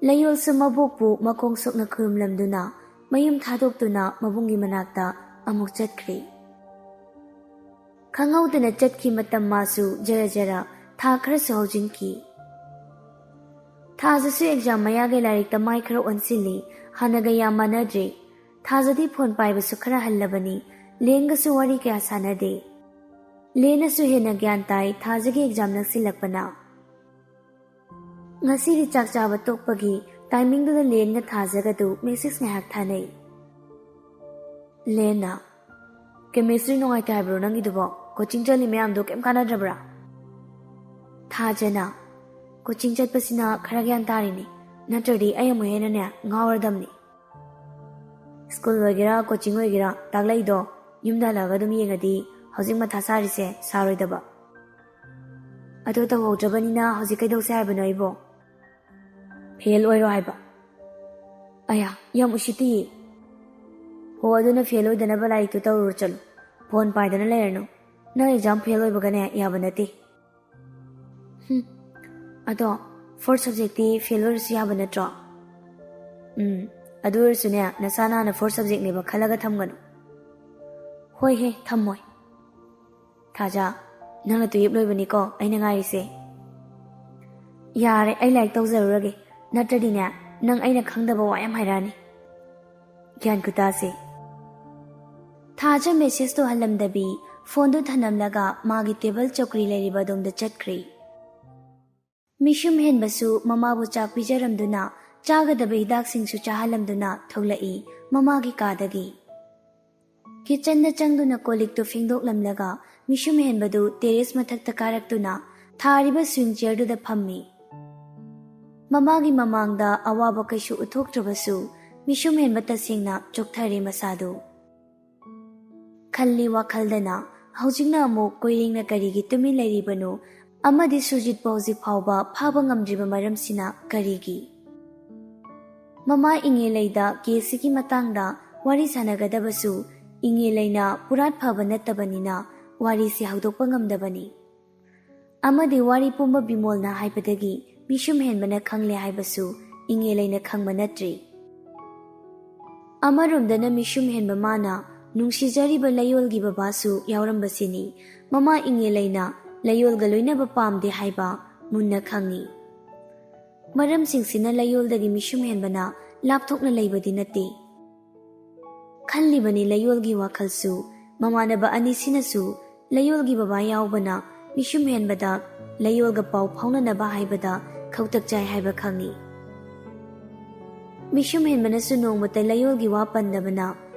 ꯂꯩꯌꯣꯜꯁꯨ ꯃꯕꯣꯛꯄꯨ ꯃꯈꯣꯡ ꯁꯣꯛꯅ ꯈꯨꯔꯨꯝꯂꯝꯗꯨꯅ ꯃꯌꯨꯝ ꯊꯥꯗꯣꯛꯇꯨꯅ ꯃꯕꯨꯡꯒꯤ ꯃꯅꯥꯛꯇ ꯑꯃꯨꯛ ꯆꯠꯈ꯭ꯔꯦ꯫ ꯈꯪꯍꯧꯗꯅ ꯆꯠꯈꯤ ꯃꯇꯝ ꯃꯥꯁꯨ ꯖꯔ ꯖꯔ ꯊꯥ ꯈꯔꯁꯨ ꯍꯧꯖꯤꯟꯈꯤ꯫ ꯊꯥꯖꯁꯨ ꯑꯦꯛꯖꯥꯝ ꯃꯌꯥꯒꯤ ꯂꯥꯏꯔꯤꯛꯇ ꯃꯥꯏ ꯈꯔ ꯑꯣꯟꯁꯤꯜꯂꯤ, ꯍꯥꯟꯅꯒ ꯌꯥꯝ ꯃꯥꯟꯅꯗ꯭ꯔꯦ꯫ ꯊꯥꯖꯗꯤ ꯐꯣꯟ ꯄꯥꯏꯕꯁꯨ ꯈꯔ ꯍꯜꯂꯕꯅꯤ, ꯂꯦꯟꯒꯁꯨ ꯋꯥꯔꯤ ꯀꯌꯥ ꯁꯥꯟꯅꯗꯦ꯫ ꯂꯦꯟꯅꯁꯨ ꯍꯦꯟꯅ ꯒ꯭ꯌꯥꯟ ꯇꯥꯏ ꯊꯥꯖꯒꯤ ꯑꯦꯛꯖꯥꯝ ꯅꯛꯁꯤꯜꯂꯛꯄꯅ꯫ ꯉꯁꯤꯗꯤ ꯆꯥꯛ ꯆꯥꯕ ꯇꯣꯛꯄꯒꯤ ꯇꯥꯏꯃꯤꯡꯗꯨꯗ ꯂꯦꯟꯒ ꯊꯥꯖꯒꯗꯨ ꯃꯦꯁꯦꯖ ꯉꯥꯏꯍꯥꯛ ꯊꯥꯅꯩ꯫ ꯂꯦꯟꯅ, "ꯀꯦꯃꯤꯁꯇ꯭ꯔꯤ ꯅꯨꯡꯉꯥꯏꯇꯦ ꯍꯥꯏꯕ꯭ꯔꯣ ꯅꯪꯒꯤꯗꯨꯕꯣ? ꯀꯣꯆꯤꯡ ꯆꯠꯂꯤ ꯃꯌꯥꯝꯗꯣ ꯀꯩꯝ ꯀꯥꯟꯅꯗ꯭ꯔꯕ꯭ꯔꯥ?" ꯊꯥꯖꯅ, "ꯀꯣꯆꯤꯡ ꯆꯠꯄꯁꯤꯅ ꯈꯔ ꯒ꯭ꯌꯥꯟ ꯇꯥꯔꯤꯅꯤ, ꯅꯠꯇ꯭ꯔꯗꯤ ꯑꯩ ꯑꯃꯨꯛ ꯍꯦꯟꯅꯅꯦ ꯉꯥꯎꯔꯗꯝꯅꯤ꯫ ꯁ꯭ꯀꯨꯜ ꯑꯣꯏꯒꯦꯔꯥ ꯀꯣꯆꯤꯡ ꯑꯣꯏꯒꯦꯔꯥ ꯇꯥꯛꯂꯛꯏꯗꯣ ꯌꯨꯝꯗ ꯍꯜꯂꯛꯑꯒ ꯑꯗꯨꯝ ꯌꯦꯡꯉꯗꯤ ꯍꯧꯖꯤꯛ ꯃꯊꯥ ꯁꯥꯔꯤꯁꯦ ꯁꯥꯔꯣꯏꯗꯕ꯫ ꯑꯗꯣ ꯇꯧꯍꯧꯗ꯭ꯔꯕꯅꯤꯅ ꯍꯧꯖꯤꯛ ꯀꯩꯗꯧꯁꯦ ꯍꯥꯏꯕꯅꯣ ꯑꯩꯕꯣ? ꯐꯦꯜ ꯑꯣꯏꯔꯣ ꯍꯥꯏꯕ? ꯑꯌꯥ, ꯌꯥꯝ ꯎꯁꯤꯠꯇꯤꯌꯦ꯫ ꯍꯣ, ꯑꯗꯨꯅ ꯐꯦꯜ ꯑꯣꯏꯗꯅꯕ ꯂꯥꯏꯔꯤꯛꯇꯨ ꯇꯧꯔꯨꯔꯣ ꯆꯠꯂꯨ꯫ ꯐꯣꯟ ꯄꯥꯏꯗꯅ ꯂꯩꯔꯅꯨ꯫ ꯅꯪ ꯑꯦꯛꯖꯥꯝ ꯐꯦꯜ ꯑꯣꯏꯕꯒꯅꯦ ꯌꯥꯕ ꯅꯠꯇꯦ꯫" ꯍꯨꯝ꯫ "ꯑꯗꯣ Fourth subjectꯇꯤ fail ꯑꯣꯏꯔꯁꯨ ꯌꯥꯕ ꯅꯠꯇ꯭ꯔꯣ? ꯎꯝ, ꯑꯗꯨ ꯑꯣꯏꯔꯁꯨꯅꯦ, ꯅꯆꯥ ꯅꯍꯥꯟꯅ fourth subjectꯅꯦꯕ ꯈꯜꯂꯒ ꯊꯝꯒꯅꯨ꯫ ꯍꯣꯏ ꯍꯦ, ꯊꯝꯃꯣꯏ꯫ ꯊꯥꯖ, ꯅꯪꯅ twelve ꯂꯣꯏꯕꯅꯤꯀꯣ ꯑꯩꯅ ꯉꯥꯏꯔꯤꯁꯦ꯫ ꯌꯥꯔꯦ, ꯑꯩ ꯂꯥꯏꯔꯤꯛ ꯇꯧꯖꯔꯨꯔꯒꯦ, ꯅꯠꯇ꯭ꯔꯗꯤꯅꯦ, ꯅꯪ ꯑꯩꯅ ꯈꯪꯗꯕ ꯋꯥ ꯌꯥꯝ ꯍꯥꯏꯔꯛꯑꯅꯤ꯫ ꯒ꯭ꯌꯥꯟ ꯈꯨꯇꯥꯁꯦ꯫ ꯊꯥꯖ messageꯇꯣ ꯍꯜꯂꯝꯗꯕꯤ, phoneꯗꯨ ꯊꯅꯝꯂꯒ ꯃꯥꯒꯤ table ꯆꯧꯀ꯭ꯔꯤ ꯂꯩꯔꯤꯕ ꯑꯗꯣꯝꯗ ꯆꯠꯈ꯭ꯔꯦ꯫ ꯃꯤꯁꯨꯝ ꯍꯦꯟꯕꯁꯨ ꯃꯃꯥꯕꯨ ꯆꯥꯛ ꯄꯤꯖꯔꯝꯗꯨꯅ, ꯆꯥꯒꯗꯕ ꯍꯤꯗꯥꯛꯁꯤꯡꯁꯨ ꯆꯥꯍꯜꯂꯝꯗꯨꯅ ꯊꯣꯛꯂꯛꯏ ꯃꯃꯥꯒꯤ ꯀꯥꯗꯒꯤ꯫ Kitchenꯗ ꯆꯪꯗꯨꯅ ꯀꯣꯜ ꯂꯤꯛꯇꯨ ꯐꯦꯡꯗꯣꯛꯂꯝꯂꯒ, ꯃꯤꯁꯨꯝ ꯍꯦꯟꯕꯗꯨ terrace ꯃꯊꯛꯇ ꯀꯥꯔꯛꯇꯨꯅ ꯊꯥꯔꯤꯕ swing chairꯗꯨꯗ ꯐꯝꯃꯤ꯫ ꯃꯃꯥꯒꯤ ꯃꯃꯥꯡꯗ ꯑꯋꯥꯕ ꯀꯩꯁꯨ ꯎꯠꯊꯣꯛꯇ꯭ꯔꯕꯁꯨ, ꯃꯤꯁꯨꯝ ꯍꯦꯟꯕ ꯇꯁꯦꯡꯅ ꯆꯣꯛꯊꯔꯦ ꯃꯁꯥꯗꯨ꯫ ꯈꯜꯂꯤ ꯋꯥꯈꯜꯗꯅ, ꯍꯧꯖꯤꯛꯅ ꯑꯃꯨꯛ ꯀꯣꯏꯔꯦꯡꯅ ꯀꯔꯤꯒꯤ ꯇꯨꯃꯤꯟ ꯂꯩꯔꯤꯕꯅꯣ, ꯑꯃꯗꯤ ꯁꯨꯔꯖꯤꯠꯄꯨ ꯍꯧꯖꯤꯛ ꯐꯥꯎꯕ ꯐꯥꯕ ꯉꯝꯗ꯭ꯔꯤꯕ ꯃꯔꯝꯁꯤꯅ ꯀꯔꯤꯒꯤ? ꯃꯃꯥ ꯏꯉꯦꯂꯩꯗ caseꯁꯤꯒꯤ ꯃꯇꯥꯡꯗ ꯋꯥꯔꯤ ꯁꯥꯟꯅꯒꯗꯕꯁꯨ ꯏꯉꯦꯂꯩꯅ ꯄꯨꯔꯥꯠ ꯐꯕ ꯅꯠꯇꯕꯅꯤꯅ ꯋꯥꯔꯤꯁꯤ ꯍꯧꯗꯣꯛꯄ ꯉꯝꯗꯕꯅꯤ꯫ ꯑꯃꯗꯤ ꯋꯥꯔꯤ ꯄꯨꯝꯕ ꯕꯤꯃꯣꯜꯅ ꯍꯥꯏꯕꯗꯒꯤ ꯃꯤꯁꯨꯝ ꯍꯦꯟꯕꯅ ꯈꯪꯂꯦ ꯍꯥꯏꯕꯁꯨ ꯏꯉꯦꯂꯩꯅ ꯈꯪꯕ ꯅꯠꯇ꯭ꯔꯤ꯫ ꯑꯃꯔꯣꯝꯗꯅ ꯃꯤꯁꯨꯝ ꯍꯦꯟꯕ ꯃꯥꯅ ꯅꯨꯡꯁꯤꯖꯔꯤꯕ ꯂꯩꯌꯣꯜꯒꯤ ꯕꯕꯥꯁꯨ ꯌꯥꯎꯔꯝꯕꯁꯤꯅꯤ ꯃꯃꯥ ꯏꯉꯦꯂꯩꯅ ꯂꯩꯌꯣꯜꯒ ꯂꯣꯏꯅꯕ ꯄꯥꯝꯗꯦ ꯍꯥꯏꯕ ꯃꯨꯟꯅ ꯈꯪꯏ꯫ ꯃꯔꯝꯁꯤꯡꯁꯤꯅ ꯂꯩꯌꯣꯜꯗꯒꯤ ꯃꯤꯁꯨꯝ ꯍꯦꯟꯕꯅ ꯂꯥꯞꯊꯣꯛꯅ ꯂꯩꯕꯗꯤ ꯅꯠꯇꯦ꯫ ꯈꯜꯂꯤꯕꯅꯤ ꯂꯩꯌꯣꯜꯒꯤ ꯋꯥꯈꯜꯁꯨ꯫ ꯃꯃꯥꯟꯅꯕ ꯑꯅꯤꯁꯤꯅꯁꯨ ꯂꯩꯌꯣꯜꯒꯤ ꯕꯕꯥ ꯌꯥꯎꯕꯅ ꯃꯤꯁꯨꯝ ꯍꯦꯟꯕꯗ ꯂꯩꯌꯣꯜꯒ ꯄꯥꯎ ꯐꯥꯎꯅꯅꯕ ꯍꯥꯏꯕꯗ ꯈꯧꯇꯛ ꯆꯥꯏ ꯍꯥꯏꯕ ꯈꯪꯏ꯫ ꯃꯤꯁꯨꯝ ꯍꯦꯟꯕꯅꯁꯨ ꯅꯣꯡꯃꯇ ꯂꯩꯌꯣꯜꯒꯤ ꯋꯥ ꯄꯟꯗꯕꯅ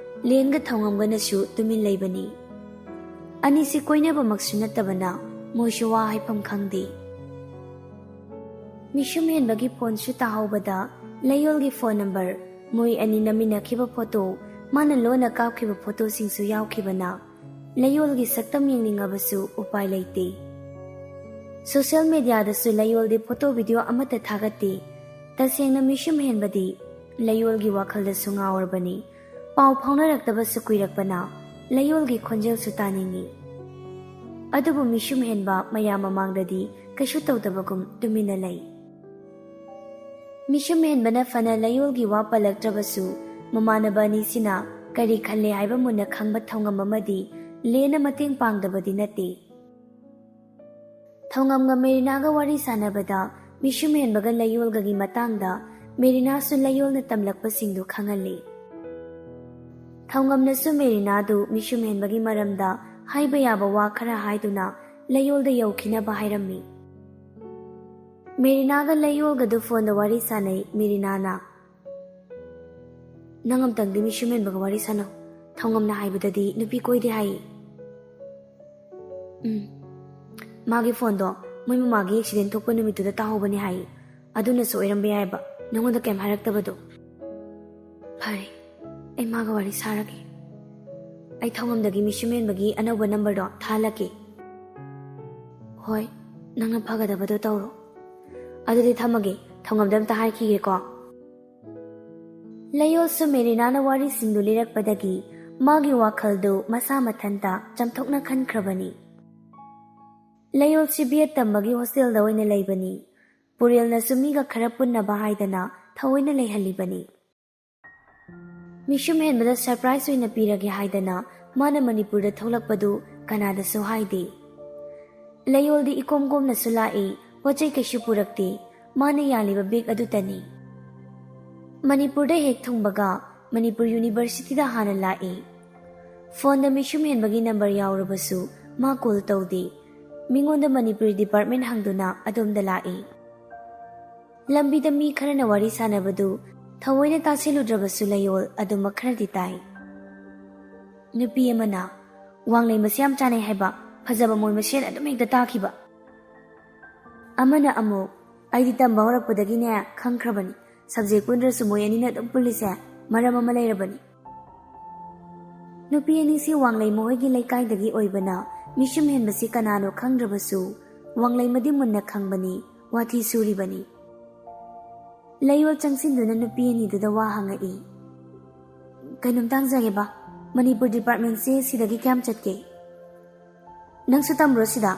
ꯂꯦꯟꯒ ꯊꯧꯉꯝꯒꯅꯁꯨ ꯇꯨꯃꯤꯟ ꯂꯩꯕꯅꯤ꯫ ꯑꯅꯤꯁꯤ ꯀꯣꯏꯅꯕꯃꯛꯁꯨ ꯅꯠꯇꯕꯅ ꯃꯣꯏꯁꯨ ꯋꯥ ꯍꯥꯏꯐꯝ ꯈꯪꯗꯦ꯫ ꯃꯤꯁꯨꯝ ꯍꯦꯟꯕꯒꯤ phoneꯁꯨ ꯇꯥꯍꯧꯕꯗ ꯂꯩꯌꯣꯜꯒꯤ phone number, ꯃꯣꯏ ꯑꯅꯤ ꯅꯝꯃꯤꯟꯅꯈꯤꯕ photo, ꯃꯥꯅ ꯂꯣꯟꯅ ꯀꯥꯞꯈꯤꯕ photoꯁꯤꯡꯁꯨ ꯌꯥꯎꯈꯤꯕꯅ ꯂꯩꯌꯣꯜꯒꯤ ꯁꯛꯇꯝ ꯌꯦꯡꯅꯤꯡꯉꯕꯁꯨ ꯎꯄꯥꯏ ꯂꯩꯇꯦ꯫ Social mediaꯗꯁꯨ ꯂꯩꯌꯣꯜꯗꯤ photo video ꯑꯃꯠꯇ ꯊꯥꯒꯠꯇꯦ꯫ ꯇꯁꯦꯡꯅ ꯃꯤꯁꯨꯝ ꯍꯦꯟꯕꯗꯤ ꯂꯩꯌꯣꯜꯒꯤ ꯋꯥꯈꯜꯗꯁꯨ ꯉꯥꯎꯔꯕꯅꯤ꯫ ꯄꯥꯎ ꯐꯥꯎꯅꯔꯛꯇꯕꯁꯨ ꯀꯨꯏꯔꯛꯄꯅ ꯂꯩꯌꯣꯜꯒꯤ ꯈꯣꯟꯖꯦꯜꯁꯨ ꯇꯥꯅꯤꯡꯏ꯫ ꯑꯗꯨꯕꯨ ꯃꯤꯁꯨꯝ ꯍꯦꯟꯕ ꯃꯌꯥꯝ ꯃꯃꯥꯡꯗꯗꯤ ꯀꯩꯁꯨ ꯇꯧꯗꯕꯒꯨꯝ ꯇꯨꯃꯤꯟꯅ ꯂꯩ꯫ ꯃꯤꯁꯨꯝ ꯍꯦꯟꯕꯅ ꯐꯅ ꯂꯩꯌꯣꯜꯒꯤ ꯋꯥ ꯄꯜꯂꯛꯇ꯭ꯔꯕꯁꯨ, ꯃꯃꯥꯟꯅꯕ ꯑꯅꯤꯁꯤꯅ ꯀꯔꯤ ꯈꯜꯂꯦ ꯍꯥꯏꯕ ꯃꯨꯟꯅ ꯈꯪꯕ ꯊꯧꯉꯝ ꯑꯃꯗꯤ ꯂꯦꯟꯅ ꯃꯇꯦꯡ ꯄꯥꯡꯗꯕꯗꯤ ꯅꯠꯇꯦ꯫ ꯊꯧꯉꯝꯒ ꯃꯦꯔꯤꯅꯥꯒ ꯋꯥꯔꯤ ꯁꯥꯟꯅꯕꯗ ꯃꯤꯁꯨꯝ ꯍꯦꯟꯕꯒ ꯂꯩꯌꯣꯜꯒꯒꯤ ꯃꯇꯥꯡꯗ ꯃꯦꯔꯤꯅꯥꯁꯨ ꯂꯩꯌꯣꯜꯅ ꯇꯝꯂꯛꯄꯁꯤꯡꯗꯨ ꯈꯪꯍꯜꯂꯤ꯫ ꯊꯧꯉꯝꯅꯁꯨ ꯃꯦꯔꯤꯅꯥꯗꯨ ꯃꯤꯁꯨꯝ ꯍꯦꯟꯕꯒꯤ ꯃꯔꯝꯗ ꯍꯥꯏꯕ ꯌꯥꯕ ꯋꯥ ꯈꯔ ꯍꯥꯏꯗꯨꯅ ꯂꯩꯌꯣꯜꯗ ꯌꯧꯈꯤꯅꯕ ꯍꯥꯏꯔꯝꯃꯤ꯫ ꯃꯦꯔꯤꯅꯥꯒ ꯂꯩꯌꯣꯜꯒꯗꯨ ꯐꯣꯟꯗ ꯋꯥꯔꯤ ꯁꯥꯟꯅꯩ꯫ ꯃꯦꯔꯤꯅꯥꯅ, "ꯅꯪ ꯑꯝꯇꯪꯗꯤ ꯃꯤꯁꯨꯝ ꯍꯦꯟꯕꯒ ꯋꯥꯔꯤ ꯁꯥꯟꯅꯧ꯫ ꯊꯧꯉꯝꯅ ꯍꯥꯏꯕꯗꯗꯤ ꯅꯨꯄꯤ ꯀꯣꯏꯗꯦ ꯍꯥꯏꯌꯦ꯫" "ꯎꯝ, ꯃꯥꯒꯤ ꯐꯣꯟꯗꯣ ꯃꯣꯏ ꯃꯃꯥꯒꯤ ꯑꯦꯛꯁꯤꯗꯦꯟ ꯊꯣꯛꯄ ꯅꯨꯃꯤꯠꯇꯨꯗ ꯇꯥꯍꯧꯕꯅꯦ ꯍꯥꯏꯌꯦ꯫ ꯑꯗꯨꯅꯁꯨ ꯑꯣꯏꯔꯝꯕ ꯌꯥꯏꯕ, ꯅꯉꯣꯟꯗ ꯀꯩꯝ ꯍꯥꯏꯔꯛꯇꯕꯗꯣ꯫" "ꯐꯔꯦ, ꯑꯩ ꯃꯥꯒ ꯋꯥꯔꯤ ꯁꯥꯔꯒꯦ꯫ ꯑꯩ ꯊꯧꯉꯝꯗꯒꯤ ꯃꯤꯁꯨꯝ ꯍꯦꯟꯕꯒꯤ ꯑꯅꯧꯕ ꯅꯝꯕꯔꯗꯣ ꯊꯥꯍꯜꯂꯛꯀꯦ꯫" "ꯍꯣꯏ, ꯅꯪꯅ ꯐꯒꯗꯕꯗꯣ ꯇꯧꯔꯣ꯫ ꯑꯗꯨꯗꯤ ꯊꯝꯃꯒꯦ, ꯊꯧꯉꯝꯗ ꯑꯝꯇ ꯍꯥꯏꯈꯤꯒꯦꯀꯣ꯫" ꯂꯩꯌꯣꯜꯁꯨ ꯃꯦꯔꯤꯅꯥꯅ ꯋꯥꯔꯤꯁꯤꯡꯗꯨ ꯂꯤꯔꯛꯄꯗꯒꯤ ꯃꯥꯒꯤ ꯋꯥꯈꯜꯗꯨ ꯃꯁꯥ ꯃꯊꯟꯇ ꯆꯝꯊꯣꯛꯅ ꯈꯟꯈ꯭ꯔꯕꯅꯤ꯫ ꯂꯩꯌꯣꯜꯁꯤ ꯕꯤ ꯑꯦꯗ ꯇꯝꯕꯒꯤ ꯍꯣꯁꯇꯦꯜꯗ ꯑꯣꯏꯅ ꯂꯩꯕꯅꯤ꯫ ꯄꯨꯔꯦꯜꯅꯁꯨ ꯃꯤꯒ ꯈꯔ ꯄꯨꯟꯅꯕ ꯍꯥꯏꯗꯅ ꯊꯑꯣꯏꯅ ꯂꯩꯍꯜꯂꯤꯕꯅꯤ꯫ ꯃꯤꯁꯨꯝ ꯍꯦꯟꯕꯗ ꯁꯔꯄ꯭ꯔꯥꯏꯖ ꯑꯣꯏꯅ ꯄꯤꯔꯒꯦ ꯍꯥꯏꯗꯅ ꯃꯥꯅ ꯃꯅꯤꯄꯨꯔꯗ ꯊꯣꯛꯂꯛꯄꯗꯨ ꯀꯅꯥꯗꯁꯨ ꯍꯥꯏꯗꯦ꯫ ꯂꯩꯌꯣꯜꯗꯤ ꯏꯀꯣꯝ ꯀꯣꯝꯅꯁꯨ ꯂꯥꯛꯏ, ꯄꯣꯠ ꯆꯩ ꯀꯩꯁꯨ ꯄꯨꯔꯛꯇꯦ꯫ ꯃꯥꯅ ꯌꯥꯜꯂꯤꯕ ꯕꯦꯒ ꯑꯗꯨꯇꯅꯤ꯫ ꯃꯅꯤꯄꯨꯔꯗ ꯍꯦꯛ ꯊꯨꯡꯕꯒ ꯃꯅꯤꯄꯨꯔ ꯌꯨꯅꯤꯚꯔꯁꯤꯇꯤꯗ ꯍꯥꯟꯅ ꯂꯥꯛꯏ꯫ ꯐꯣꯟꯗ ꯃꯤꯁꯨꯝ ꯍꯦꯟꯕꯒꯤ ꯅꯝꯕꯔ ꯌꯥꯎꯔꯕꯁꯨ ꯃꯥ ꯀꯣꯜ ꯇꯧꯗꯦ꯫ ꯃꯤꯉꯣꯟꯗ ꯃꯅꯤꯄꯨꯔꯤ ꯗꯤꯄꯥꯔꯠꯃꯦꯟ ꯍꯪꯗꯨꯅ ꯑꯗꯣꯝꯗ ꯂꯥꯛꯏ꯫ ꯂꯝꯕꯤꯗ ꯃꯤ ꯈꯔꯅ ꯋꯥꯔꯤ ꯁꯥꯟꯅꯕꯗꯨ ꯊꯑꯣꯏꯅ ꯇꯥꯁꯤꯜꯂꯨꯗ꯭ꯔꯕꯁꯨ ꯂꯩꯌꯣꯜ ꯑꯗꯨꯃꯛ ꯈꯔꯗꯤ ꯇꯥꯏ꯫ ꯅꯨꯄꯤ ꯑꯃꯅ, "ꯋꯥꯡꯂꯩ ꯃꯁꯤ ꯌꯥꯝ ꯆꯥꯟꯅꯩ ꯍꯥꯏꯕ, ꯐꯖꯕ ꯃꯣꯏ ꯃꯁꯦꯟ ꯑꯗꯨꯝ ꯍꯦꯛꯇ ꯇꯥꯈꯤꯕ꯫" ꯑꯃꯅ ꯑꯃꯨꯛ, "ꯑꯩꯗꯤ ꯇꯝꯕ ꯍꯧꯔꯛꯄꯗꯒꯤꯅꯦ ꯈꯪꯈ꯭ꯔꯕꯅꯤ, ꯁꯕꯖꯦꯛ ꯄꯨꯟꯗ꯭ꯔꯁꯨ ꯃꯣꯏ ꯑꯅꯤꯅ ꯑꯗꯨꯝ ꯄꯨꯜꯂꯤꯁꯦ ꯃꯔꯝ ꯑꯃ ꯂꯩꯔꯕꯅꯤ꯫" ꯅꯨꯄꯤ ꯑꯅꯤꯁꯤ ꯋꯥꯡꯂꯩ ꯃꯈꯣꯏꯒꯤ ꯂꯩꯀꯥꯏꯗꯒꯤ ꯑꯣꯏꯕꯅ ꯃꯤꯁꯨꯝ ꯍꯦꯟꯕꯁꯤ ꯀꯅꯥꯅꯣ ꯈꯪꯗ꯭ꯔꯕꯁꯨ ꯋꯥꯡꯂꯩꯃꯗꯤ ꯃꯨꯟꯅ ꯈꯪꯕꯅꯤ, ꯋꯥꯊꯤ ꯁꯨꯔꯤꯕꯅꯤ꯫ ꯂꯩꯌꯣꯜ ꯆꯪꯁꯤꯟꯗꯨꯅ ꯅꯨꯄꯤ ꯑꯅꯤꯗꯨꯗ ꯋꯥ ꯍꯪꯉꯛꯏ꯫ "ꯀꯩꯅꯣꯝꯇ ꯍꯪꯖꯒꯦꯕ, ꯃꯅꯤꯄꯨꯔ ꯗꯤꯄꯥꯔꯠꯃꯦꯟꯁꯦ ꯁꯤꯗꯒꯤ ꯀꯌꯥꯝ ꯆꯠꯀꯦ?" "ꯅꯪꯁꯨ ꯇꯝꯕ꯭ꯔꯣ ꯁꯤꯗ?"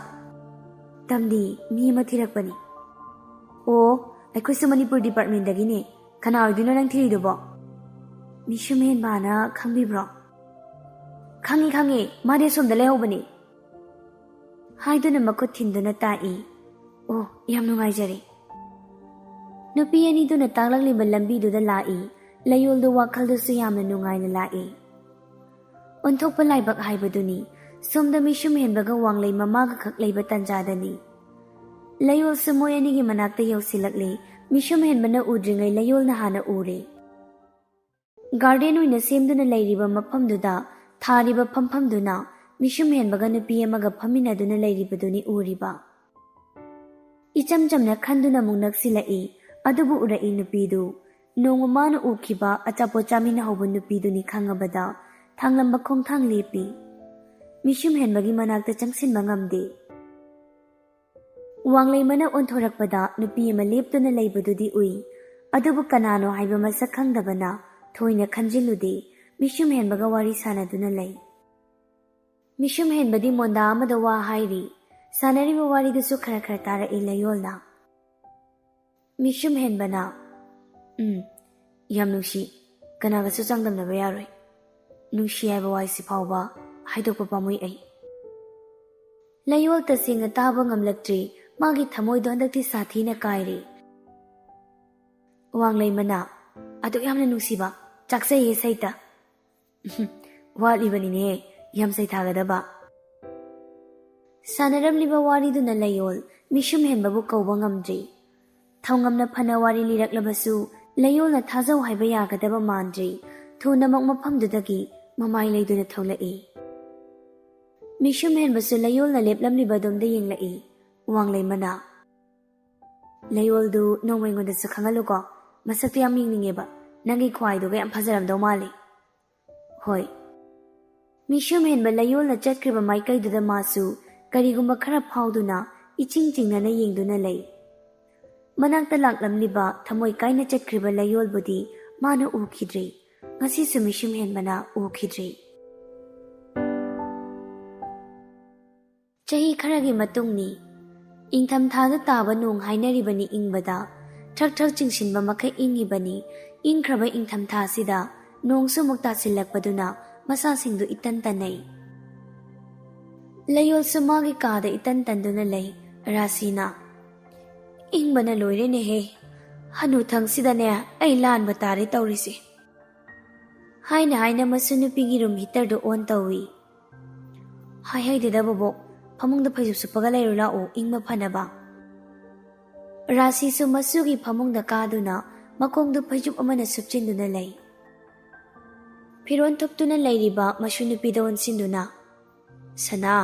"ꯇꯝꯗꯤ, ꯃꯤ ꯑꯃ ꯊꯤꯔꯛꯄꯅꯤ꯫" "ꯑꯣ, ꯑꯩꯈꯣꯏꯁꯨ ꯃꯅꯤꯄꯨꯔ ꯗꯤꯄꯥꯔꯠꯃꯦꯟꯗꯒꯤꯅꯦ꯫ ꯀꯅꯥ ꯑꯣꯏꯗꯣꯏꯅꯣ ꯅꯪ ꯊꯤꯔꯤꯗꯨꯕꯣ? ꯃꯤꯁꯨꯝ ꯍꯦꯟꯕꯅ ꯈꯪꯕꯤꯕ꯭ꯔꯣ? ꯈꯪꯉꯤ, ꯈꯪꯉꯤ, ꯃꯥꯗꯤ ꯑꯁꯣꯝꯗ ꯂꯩꯍꯧꯕꯅꯤ꯫ ꯍꯥꯏꯗꯨꯅ ꯃꯈꯨꯠ ꯊꯤꯟꯗꯨꯅ ꯇꯥꯛꯏ꯫ ꯑꯣ, ꯌꯥꯝ ꯅꯨꯡꯉꯥꯏꯖꯔꯦ꯫ ꯅꯨꯄꯤ ꯑꯅꯤꯗꯨꯅ ꯇꯥꯛꯂꯛꯂꯤꯕ ꯂꯝꯕꯤꯗꯨꯗ ꯂꯥꯛꯏ꯫ ꯂꯌꯣꯜꯗꯨ ꯋꯥꯈꯜꯗꯨꯁꯨ ꯌꯥꯝꯅ ꯅꯨꯡꯉꯥꯏꯅ ꯂꯥꯛꯏ꯫ ꯑꯣꯟꯊꯣꯛꯄ ꯂꯥꯏꯕꯛ ꯍꯥꯏꯕꯗꯨꯅꯤ꯫ ꯁꯣꯝꯗ ꯃꯤꯁꯨꯝ ꯍꯦꯟꯕꯒ ꯋꯥꯡꯂꯩ ꯃꯃꯥꯒ ꯈꯛ ꯂꯩꯕ ꯇꯥꯟꯖꯥꯗꯅꯤ꯫ ꯂꯌꯣꯜꯁꯨ ꯃꯣꯏ ꯑꯅꯤꯒꯤ ꯃꯅꯥꯛꯇ ꯌꯧꯁꯤꯜꯂꯛꯂꯦ꯫ ꯃꯤꯁꯨꯝ ꯍꯦꯟꯕꯅ ꯎꯗ꯭ꯔꯤꯉꯩ ꯂꯌꯣꯜꯅ ꯍꯥꯟꯅ ꯎꯔꯦ꯫ ꯒꯥꯔꯗꯦꯟ ꯑꯣꯏꯅ ꯁꯦꯝꯗꯨꯅ ꯂꯩꯔꯤꯕ ꯃꯐꯝꯗꯨꯗ ꯊꯥꯔꯤꯕ ꯐꯝꯐꯝꯗꯨꯅ ꯃꯤꯁꯨꯝ ꯍꯦꯟꯕꯒ ꯅꯨꯄꯤ ꯑꯃꯒ ꯐꯝꯃꯤꯟꯅꯗꯨꯅ ꯂꯩꯔꯤꯕꯗꯨꯅꯤ ꯎꯔꯤꯕ꯫ ꯏꯆꯝ ꯆꯝꯅ ꯈꯟꯗꯨꯅ ꯑꯃꯨꯛ ꯅꯛꯁꯤꯜꯂꯛꯏ꯫ ꯑꯗꯨꯕꯨ ꯎꯔꯛꯏ ꯅꯨꯄꯤꯗꯨ꯫ ꯅꯣꯡꯃ ꯃꯥꯅ ꯎꯈꯤꯕ ꯑꯆꯥꯄꯣꯠ ꯆꯥꯃꯤꯟꯅꯍꯧꯕ ꯅꯨꯄꯤꯗꯨꯅꯤ ꯈꯪꯉꯕꯗ ꯊꯥꯡꯂꯝꯕ ꯈꯣꯡꯊꯥꯡ ꯂꯦꯞꯄꯤ꯫ ꯃꯤꯁꯨꯝ ꯍꯦꯟꯕꯒꯤ ꯃꯅꯥꯛꯇ ꯆꯪꯁꯤꯟꯕ ꯉꯝꯗꯦ꯫ ꯋꯥꯡꯂꯩꯃꯅ ꯑꯣꯟꯊꯣꯔꯛꯄꯗ ꯅꯨꯄꯤ ꯑꯃ ꯂꯦꯞꯇꯨꯅ ꯂꯩꯕꯗꯨꯗꯤ ꯎꯏ꯫ ꯑꯗꯨꯕꯨ ꯀꯅꯥꯅꯣ ꯍꯥꯏꯕ ꯃꯁꯛ ꯈꯪꯗꯕꯅ ꯊꯣꯏꯅ ꯈꯟꯖꯤꯜꯂꯨꯗꯦ꯫ ꯃꯤꯁꯨꯝ ꯍꯦꯟꯕꯒ ꯋꯥꯔꯤ ꯁꯥꯟꯅꯗꯨꯅ ꯂꯩ꯫ ꯃꯤꯁꯨꯝ ꯍꯦꯟꯕꯗꯤ ꯃꯣꯟꯗꯥ ꯑꯃꯗ ꯋꯥ ꯍꯥꯏꯔꯤ꯫ ꯁꯥꯟꯅꯔꯤꯕ ꯋꯥꯔꯤꯗꯨꯁꯨ ꯈꯔ ꯈꯔ ꯇꯥꯔꯛꯏ ꯂꯌꯣꯜꯅ꯫ ꯃꯤꯁꯨꯝ ꯍꯦꯟꯕꯅ, "ꯎꯝ, ꯌꯥꯝ ꯅꯨꯡꯁꯤ꯫ ꯀꯅꯥꯒꯁꯨ ꯆꯥꯡꯗꯝꯅꯕ ꯌꯥꯔꯣꯏ꯫ ꯅꯨꯡꯁꯤ ꯍꯥꯏꯕ ꯋꯥꯍꯩꯁꯤ ꯐꯥꯎꯕ ꯍꯥꯏꯗꯣꯛꯄ ꯄꯥꯝꯃꯨꯏ ꯑꯩ꯫" ꯂꯌꯣꯜ ꯇꯁꯦꯡꯅ ꯇꯥꯕ ꯉꯝꯂꯛꯇ꯭ꯔꯤ꯫ ꯃꯥꯒꯤ ꯊꯃꯣꯏꯗꯣ ꯍꯟꯗꯛꯇꯤ ꯁꯥꯊꯤꯅ ꯀꯥꯏꯔꯦ꯫ ꯋꯥꯡꯂꯩꯃꯅ, "ꯑꯗꯨꯛ ꯌꯥꯝꯅ ꯅꯨꯡꯁꯤꯕ? ꯆꯥꯛꯆꯩꯌꯦ ꯁꯩꯇ꯫" "ꯋꯥꯠꯂꯤꯕꯅꯤꯅꯦ ꯌꯥꯝ ꯁꯩꯊꯥꯒꯗꯕ꯫" ꯁꯥꯟꯅꯔꯝꯂꯤꯕ ꯋꯥꯔꯤꯗꯨꯅ ꯂꯌꯣꯜ ꯃꯤꯁꯨꯝ ꯍꯦꯟꯕꯕꯨ ꯀꯧꯕ ꯉꯝꯗ꯭ꯔꯤ꯫ ꯊꯧꯉꯝꯅ ꯐꯅ ꯋꯥꯔꯤ ꯂꯤꯔꯛꯂꯕꯁꯨ ꯂꯌꯣꯜꯅ ꯊꯥꯖꯧ ꯍꯥꯏꯕ ꯌꯥꯒꯗꯕ ꯃꯥꯟꯗ꯭ꯔꯤ꯫ ꯊꯨꯅꯃꯛ ꯃꯐꯝꯗꯨꯗꯒꯤ ꯃꯃꯥꯏ ꯂꯩꯗꯨꯅ ꯊꯣꯛꯂꯛꯏ꯫ ꯃꯤꯁꯨꯝ ꯍꯦꯟꯕꯁꯨ ꯂꯌꯣꯜꯅ ꯂꯦꯞꯂꯝꯂꯤꯕ ꯑꯗꯣꯝꯗ ꯌꯦꯡꯂꯛꯏ꯫ ꯋꯥꯡꯂꯩꯃꯅ, "ꯂꯌꯣꯜꯗꯨ ꯅꯣꯡꯃ ꯑꯩꯉꯣꯟꯗꯁꯨ ꯈꯪꯍꯜꯂꯨꯀꯣ꯫ ꯃꯁꯛꯇꯨ ꯌꯥꯝ ꯌꯦꯡꯅꯤꯡꯉꯦꯕ꯫ ꯅꯪꯒꯤ ꯈ꯭ꯋꯥꯏꯗꯨꯒ ꯌꯥꯝ ꯐꯖꯔꯝꯗꯧ ꯃꯥꯜꯂꯤ꯫" "ꯍꯣꯏ꯫" ꯃꯤꯁꯨꯝ ꯍꯦꯟꯕ ꯂꯌꯣꯜꯅ ꯆꯠꯈ꯭ꯔꯤꯕ ꯃꯥꯏꯀꯩꯗꯨꯗ ꯃꯥꯁꯨ ꯀꯔꯤꯒꯨꯝꯕ ꯈꯔ ꯐꯥꯎꯗꯨꯅ ꯏꯆꯤꯡ ꯆꯤꯡꯅꯅ ꯌꯦꯡꯗꯨꯅ ꯂꯩ꯫ ꯃꯅꯥꯛꯇ ꯂꯥꯛꯂꯝꯂꯤꯕ ꯊꯃꯣꯏ ꯀꯥꯏꯅ ꯆꯠꯈ꯭ꯔꯤꯕ ꯂꯌꯣꯜꯕꯨꯗꯤ ꯃꯥꯅ ꯎꯈꯤꯗ꯭ꯔꯦ꯫ ꯉꯁꯤꯁꯨ ꯃꯤꯁꯨꯝ ꯍꯦꯟꯕꯅ ꯎꯈꯤꯗ꯭ꯔꯦ꯫ ꯆꯍꯤ ꯈꯔꯒꯤ ꯃꯇꯨꯡꯅꯤ꯫ ꯏꯪꯊꯝꯊꯥꯗ ꯇꯥꯕ ꯅꯣꯡ ꯍꯥꯏꯅꯔꯤꯕꯅꯤ ꯏꯪꯕꯗ꯫ ꯊ꯭ꯔꯛ ꯊ꯭ꯔꯛ ꯆꯤꯡꯁꯤꯟꯕ ꯃꯈꯩ ꯏꯪꯉꯤꯕꯅꯤ꯫ ꯏꯪꯈ꯭ꯔꯕ ꯏꯪꯊꯝꯊꯥꯁꯤꯗ ꯅꯣꯡꯁꯨ ꯑꯃꯨꯛ ꯇꯥꯁꯤꯜꯂꯛꯄꯗꯨꯅ ꯃꯁꯥꯁꯤꯡꯗꯨ ꯏꯇꯟ ꯇꯟꯅꯩ꯫ ꯂꯩꯌꯣꯜꯁꯨ ꯃꯥꯒꯤ ꯀꯥꯗ ꯏꯇꯟ ꯇꯟꯗꯨꯅ ꯂꯩ꯫ ꯔꯥꯁꯤꯅ, "ꯏꯪꯕꯅ ꯂꯣꯏꯔꯦꯅꯦꯍꯦ꯫ ꯍꯅꯨꯊꯪꯁꯤꯗꯅꯦ ꯑꯩ ꯂꯥꯟꯕ ꯇꯥꯔꯦ ꯇꯧꯔꯤꯁꯦ꯫" ꯍꯥꯏꯅ ꯍꯥꯏꯅ ꯃꯁꯨ ꯅꯨꯄꯤꯒꯤ ꯔꯨꯝ ꯍꯤꯇꯔꯗꯨ ꯑꯣꯟ ꯇꯧꯏ꯫ "ꯍꯥꯏ ꯍꯩꯗꯦꯗ ꯕꯣꯕꯣꯛ, ꯐꯃꯨꯡꯗ ꯐꯩꯖꯨꯞ ꯁꯨꯞꯄꯒ ꯂꯩꯔꯨ ꯂꯥꯛꯑꯣ, ꯏꯪꯕ ꯐꯅꯕ꯫" ꯔꯥꯁꯤꯁꯨ ꯃꯁꯨꯒꯤ ꯐꯃꯨꯡꯗ ꯀꯥꯗꯨꯅ ꯃꯈꯣꯡꯗꯨ ꯐꯩꯖꯨꯞ ꯑꯃꯅ ꯁꯨꯞꯆꯤꯟꯗꯨꯅ ꯂꯩ꯫ ꯐꯤꯔꯣꯟ ꯊꯨꯞꯇꯨꯅ ꯂꯩꯔꯤꯕ ꯃꯁꯨ ꯅꯨꯄꯤꯗ ꯑꯣꯟꯁꯤꯟꯗꯨꯅ, "ꯁꯅꯥ,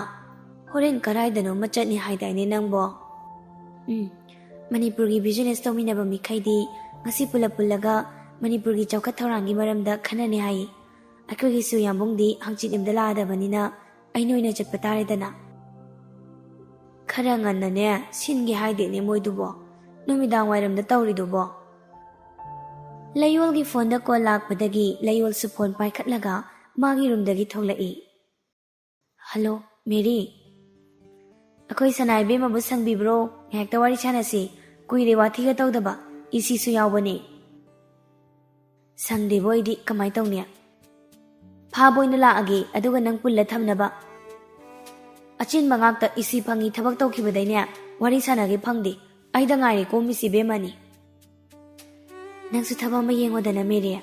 ꯍꯣꯔꯦꯟ ꯀꯗꯥꯏꯗꯅꯣꯃ ꯆꯠꯅꯤ ꯍꯥꯏꯗꯥꯏꯅꯦ ꯅꯪꯕꯣ?" "ꯎꯝ, ꯃꯅꯤꯄꯨꯔꯒꯤ ꯕꯤꯖꯤꯅꯦꯁ ꯇꯧꯃꯤꯟꯅꯕ ꯃꯤꯈꯩꯗꯤ ꯉꯁꯤ ꯄꯨꯂꯞ ꯄꯨꯜꯂꯒ ꯃꯅꯤꯄꯨꯔꯒꯤ ꯆꯥꯎꯈꯠ ꯊꯧꯔꯥꯡꯒꯤ ꯃꯔꯝꯗ ꯈꯟꯅꯅꯤ ꯍꯥꯏꯌꯦ꯫ ꯑꯩꯈꯣꯏꯒꯤꯁꯨ ꯌꯥꯝꯕꯨꯡꯗꯤ ꯍꯪꯆꯤꯠ ꯌꯨꯝꯗ ꯂꯥꯛꯑꯗꯕꯅꯤꯅ ꯑꯩꯅ ꯑꯣꯏꯅ ꯆꯠꯄ ꯇꯥꯔꯦꯗꯅ꯫" "ꯈꯔ ꯉꯟꯅꯅꯦ ꯁꯤꯟꯒꯦ ꯍꯥꯏꯗꯦꯅꯦ ꯃꯣꯏꯗꯨꯕꯣ, ꯅꯨꯃꯤꯗꯥꯡ ꯋꯥꯏꯔꯝꯗ ꯇꯧꯔꯤꯗꯨꯕꯣ?" ꯂꯩꯌꯣꯜꯒꯤ ꯐꯣꯟꯗ ꯀꯣꯜ ꯂꯥꯛꯄꯗꯒꯤ ꯂꯩꯌꯣꯜꯁꯨ ꯐꯣꯟ ꯄꯥꯏꯈꯠꯂꯒ ꯃꯥꯒꯤ ꯔꯨꯝꯗꯒꯤ ꯊꯣꯛꯂꯛꯏ꯫ "ꯍꯜꯂꯣ, ꯃꯦꯔꯤ꯫ ꯑꯩꯈꯣꯏ ꯁꯅꯥ ꯏꯕꯦꯝꯃꯕꯨ ꯁꯪꯕꯤꯕ꯭ꯔꯣ? ꯉꯥꯏꯍꯥꯛꯇ ꯋꯥꯔꯤ ꯁꯥꯟꯅꯁꯤ꯫ ꯀꯨꯏꯔꯦ ꯋꯥꯊꯤꯒ ꯇꯧꯗꯕ꯫ ꯏꯁꯤꯁꯨ ꯌꯥꯎꯕꯅꯤ꯫" "ꯁꯪꯗꯦꯕꯣ ꯑꯩꯗꯤ, ꯀꯃꯥꯏ ꯇꯧꯅꯤ? ꯐꯥꯕ ꯑꯣꯏꯅ ꯂꯥꯛꯑꯒꯦ, ꯑꯗꯨꯒ ꯅꯪ ꯄꯨꯜꯂ ꯊꯝꯅꯕ꯫" "ꯑꯆꯤꯟꯕ ꯉꯥꯛꯇ ꯏꯁꯤ ꯐꯪꯉꯤ ꯊꯕꯛ ꯇꯧꯈꯤꯕꯗꯩꯅꯦ ꯋꯥꯔꯤ ꯁꯥꯟꯅꯒꯦ ꯐꯪꯗꯦ꯫ ꯑꯩꯗ ꯉꯥꯏꯔꯦ ꯀꯣꯝꯃꯤꯁꯤ ꯏꯕꯦꯝꯃꯅꯤ꯫" "ꯅꯪꯁꯨ ꯊꯕꯛ ꯑꯃ ꯌꯦꯡꯉꯣꯗꯅ ꯃꯦꯔꯤ꯫"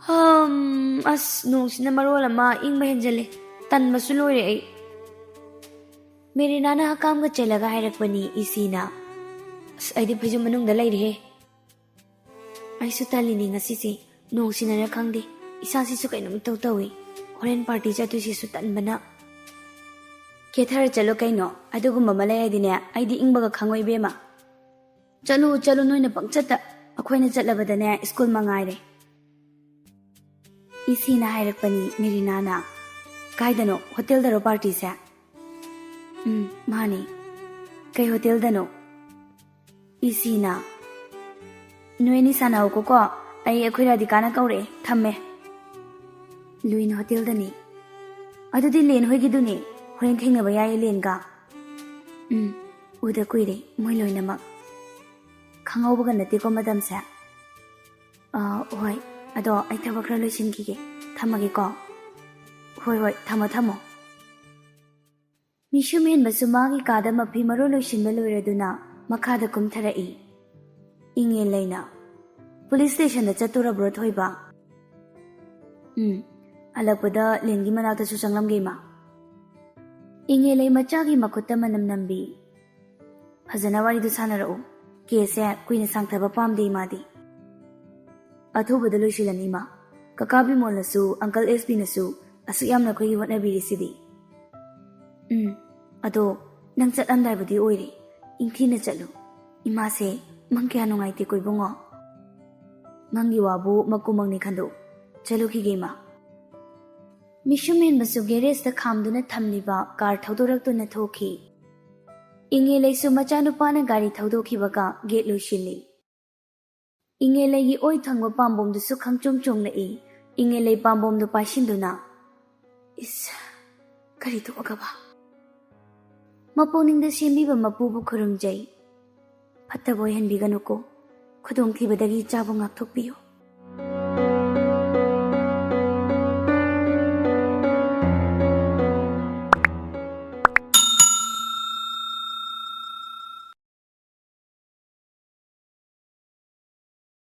"ꯍꯝ, ꯑꯁ, ꯅꯣꯡꯁꯤꯅ ꯃꯔꯣꯜ ꯑꯃ ꯏꯪꯕ ꯍꯦꯟꯖꯜꯂꯦ꯫ ꯇꯟꯕꯁꯨ ꯂꯣꯏꯔꯦ ꯑꯩ꯫" ꯃꯦꯔꯤꯅꯥꯅ ꯍꯀꯥꯝꯒ ꯆꯦꯜꯂꯒ ꯍꯥꯏꯔꯛꯄꯅꯤ ꯏꯁꯤꯅ꯫ "ꯑꯁ, ꯑꯩꯗꯤ ꯐꯩꯖꯨꯞ ꯃꯅꯨꯡꯗ ꯂꯩꯔꯦꯍꯦ꯫" "ꯑꯩꯁꯨ ꯇꯜꯂꯤꯅꯤ ꯉꯁꯤꯁꯦ꯫ ꯅꯣꯡꯁꯤꯅꯔ ꯈꯪꯗꯦ, ꯏꯁꯥꯁꯤꯁꯨ ꯀꯩꯅꯣꯝ ꯏꯇꯧ ꯇꯧꯏ꯫ ꯍꯣꯔꯦꯟ ꯄꯥꯔꯇꯤ ꯆꯠꯇꯣꯏꯁꯤꯁꯨ ꯇꯟꯕꯅ꯫" "ꯀꯦꯊꯔ ꯆꯠꯂꯣ ꯀꯩꯅꯣ, ꯑꯗꯨꯒꯨꯝꯕ ꯑꯃ ꯂꯩꯔꯗꯤꯅꯦ ꯑꯩꯗꯤ ꯏꯪꯕꯒ ꯈꯪꯉꯣꯏ ꯏꯕꯦꯝꯃ꯫ ꯆꯠꯂꯨ ꯆꯠꯂꯨ ꯅꯣꯏꯅ ꯄꯪꯆꯠꯇ, ꯑꯩꯈꯣꯏꯅ ꯆꯠꯂꯕꯗꯅꯦ ꯁ꯭ꯀꯨꯜ ꯃꯉꯥꯏꯔꯦ꯫" ꯏꯁꯤꯅ ꯍꯥꯏꯔꯛꯄꯅꯤ ꯃꯦꯔꯤꯅꯥꯅ꯫ "ꯀꯥꯏꯗꯅꯣ, ꯍꯣꯇꯦꯜꯗꯔꯣ ꯄꯥꯔꯇꯤꯁꯦ?" "ꯎꯝ, ꯃꯥꯅꯦ꯫ ꯀꯩ ꯍꯣꯇꯦꯜꯗꯅꯣ?" ꯏꯁꯤꯅ, "ꯅꯣꯏ ꯑꯅꯤ ꯁꯥꯟꯅꯍꯧꯀꯣꯀꯣ, ꯑꯩ ꯑꯩꯈꯣꯏ ꯔꯥꯙꯤꯀꯥꯅ ꯀꯧꯔꯛꯑꯦ, ꯊꯝꯃꯦ꯫" "ꯂꯨꯏꯟ ꯍꯣꯇꯦꯜꯗꯅꯤ꯫" "ꯑꯗꯨꯗꯤ ꯂꯦꯟ ꯍꯣꯏꯒꯤꯗꯨꯅꯤ, ꯍꯣꯔꯦꯟ ꯊꯦꯡꯅꯕ ꯌꯥꯏꯌꯦ ꯂꯦꯟꯒ꯫" "ꯎꯝ, ꯎꯗ ꯀꯨꯏꯔꯦ ꯃꯣꯏ ꯂꯣꯏꯅꯃꯛ꯫" ꯈꯪꯍꯧꯕꯒ ꯅꯠꯇꯦꯀꯣ ꯃꯇꯝꯁꯦ꯫ ꯑꯥ, ꯍꯣꯏ, ꯑꯗꯣ ꯑꯩ ꯊꯕꯛ ꯈꯔ ꯂꯣꯏꯁꯤꯟꯈꯤꯒꯦ꯫ ꯊꯝꯃꯒꯦꯀꯣ꯫ ꯍꯣꯏ, ꯍꯣꯏ, ꯊꯝꯃꯣ, ꯊꯝꯃꯣ꯫ ꯃꯤꯁꯨꯝ ꯍꯦꯟꯕꯁꯨ ꯃꯥꯒꯤ ꯀꯥꯗ ꯃꯐꯤ ꯃꯔꯣꯜ ꯂꯣꯏꯁꯤꯟꯕ ꯂꯣꯏꯔꯗꯨꯅ ꯃꯈꯥꯗ ꯀꯨꯝꯊꯔꯛꯏ꯫ ꯏꯉꯦꯜꯂꯩꯅ, "ꯄꯨꯂꯤꯁ ꯁ꯭ꯇꯦꯁꯟꯗ ꯆꯠꯇꯣꯔꯕ꯭ꯔꯣ, ꯊꯣꯏꯕ?" "ꯎꯝ, ꯍꯜꯂꯛꯄꯗ ꯂꯦꯟꯒꯤ ꯃꯅꯥꯛꯇꯁꯨ ꯆꯪꯂꯝꯒꯦ, ꯏꯃꯥ꯫" ꯏꯉꯦꯜꯂꯩ ꯃꯆꯥꯒꯤ ꯃꯈꯨꯠꯇ ꯃꯅꯝ ꯅꯝꯕꯤ꯫ "ꯐꯖꯅ ꯋꯥꯔꯤꯗꯨ ꯁꯥꯟꯅꯔꯛꯎ꯫ ꯀꯦꯁꯁꯦ ꯀꯨꯏꯅ ꯁꯥꯡꯊꯕ ꯄꯥꯝꯗꯦ ꯏꯃꯥꯗꯤ꯫" "ꯑꯊꯨꯕꯗ ꯂꯣꯏꯁꯤꯜꯂꯅꯤ ꯏꯃꯥ꯫ ꯀꯀꯥ ꯕꯤꯃꯣꯜꯅꯁꯨ, ꯑꯪꯀꯜ ꯑꯦꯁ ꯄꯤꯅꯁꯨ ꯑꯁꯨꯛ ꯌꯥꯝꯅ ꯑꯩꯈꯣꯏꯒꯤ ꯍꯣꯠꯅꯕꯤꯔꯤꯁꯤꯗꯤ꯫" "ꯎꯝ, ꯑꯗꯣ ꯅꯪ ꯆꯠꯂꯝꯗꯥꯏꯕꯨꯗꯤ ꯑꯣꯏꯔꯦ꯫ ꯏꯪꯊꯤꯅ ꯆꯠꯂꯨ꯫ ꯏꯃꯥꯁꯦ ꯃꯪ ꯀꯌꯥ ꯅꯨꯡꯉꯥꯏꯇꯦꯀꯣ ꯏꯕꯨꯡꯉꯣ꯫" "ꯃꯪꯒꯤ ꯋꯥꯕꯨ ꯃꯀꯨ ꯃꯪꯅꯤ ꯈꯟꯗꯣꯛꯎ꯫ ꯆꯠꯂꯨꯈꯤꯒꯦ ꯏꯃꯥ꯫" ꯃꯤꯁꯨꯝ ꯍꯦꯟꯕꯁꯨ ꯒꯦꯔꯦꯖꯇ ꯈꯥꯝꯗꯨꯅ ꯊꯝꯂꯤꯕ ꯀꯥꯔ ꯊꯧꯗꯣꯔꯛꯇꯨꯅ ꯊꯣꯛꯈꯤ꯫ ꯏꯉꯦꯜꯂꯩꯁꯨ ꯃꯆꯥꯅꯨꯄꯥꯅ ꯒꯥꯔꯤ ꯊꯧꯗꯣꯛꯈꯤꯕꯒ ꯒꯦꯠ ꯂꯣꯏꯁꯤꯜꯂꯤ꯫ ꯏꯉꯦꯜꯂꯩꯒꯤ ꯑꯣꯏ ꯊꯪꯕ ꯄꯥꯝꯕꯣꯝꯗꯨꯁꯨ ꯈꯪꯆꯣꯡ ꯆꯣꯡꯂꯛꯏ꯫ ꯏꯉꯦꯜꯂꯩ ꯄꯥꯝꯕꯣꯝꯗꯨ ꯄꯥꯏꯁꯤꯟꯗꯨꯅ, "ꯏꯁ, ꯀꯔꯤ ꯊꯣꯛꯑꯒꯕ?" ꯃꯄꯨꯛꯅꯤꯡꯗ ꯁꯦꯝꯕꯤꯕ ꯃꯄꯨꯕꯨ ꯈꯨꯔꯨꯝꯖꯩ꯫ ꯐꯠꯇꯕ ꯑꯣꯏꯍꯟꯕꯤꯒꯅꯨꯀꯣ꯫ ꯈꯨꯗꯣꯡꯊꯤꯕꯗꯒꯤ ꯏꯆꯥꯕꯨ ꯉꯥꯛꯊꯣꯛꯄꯤꯌꯨ꯫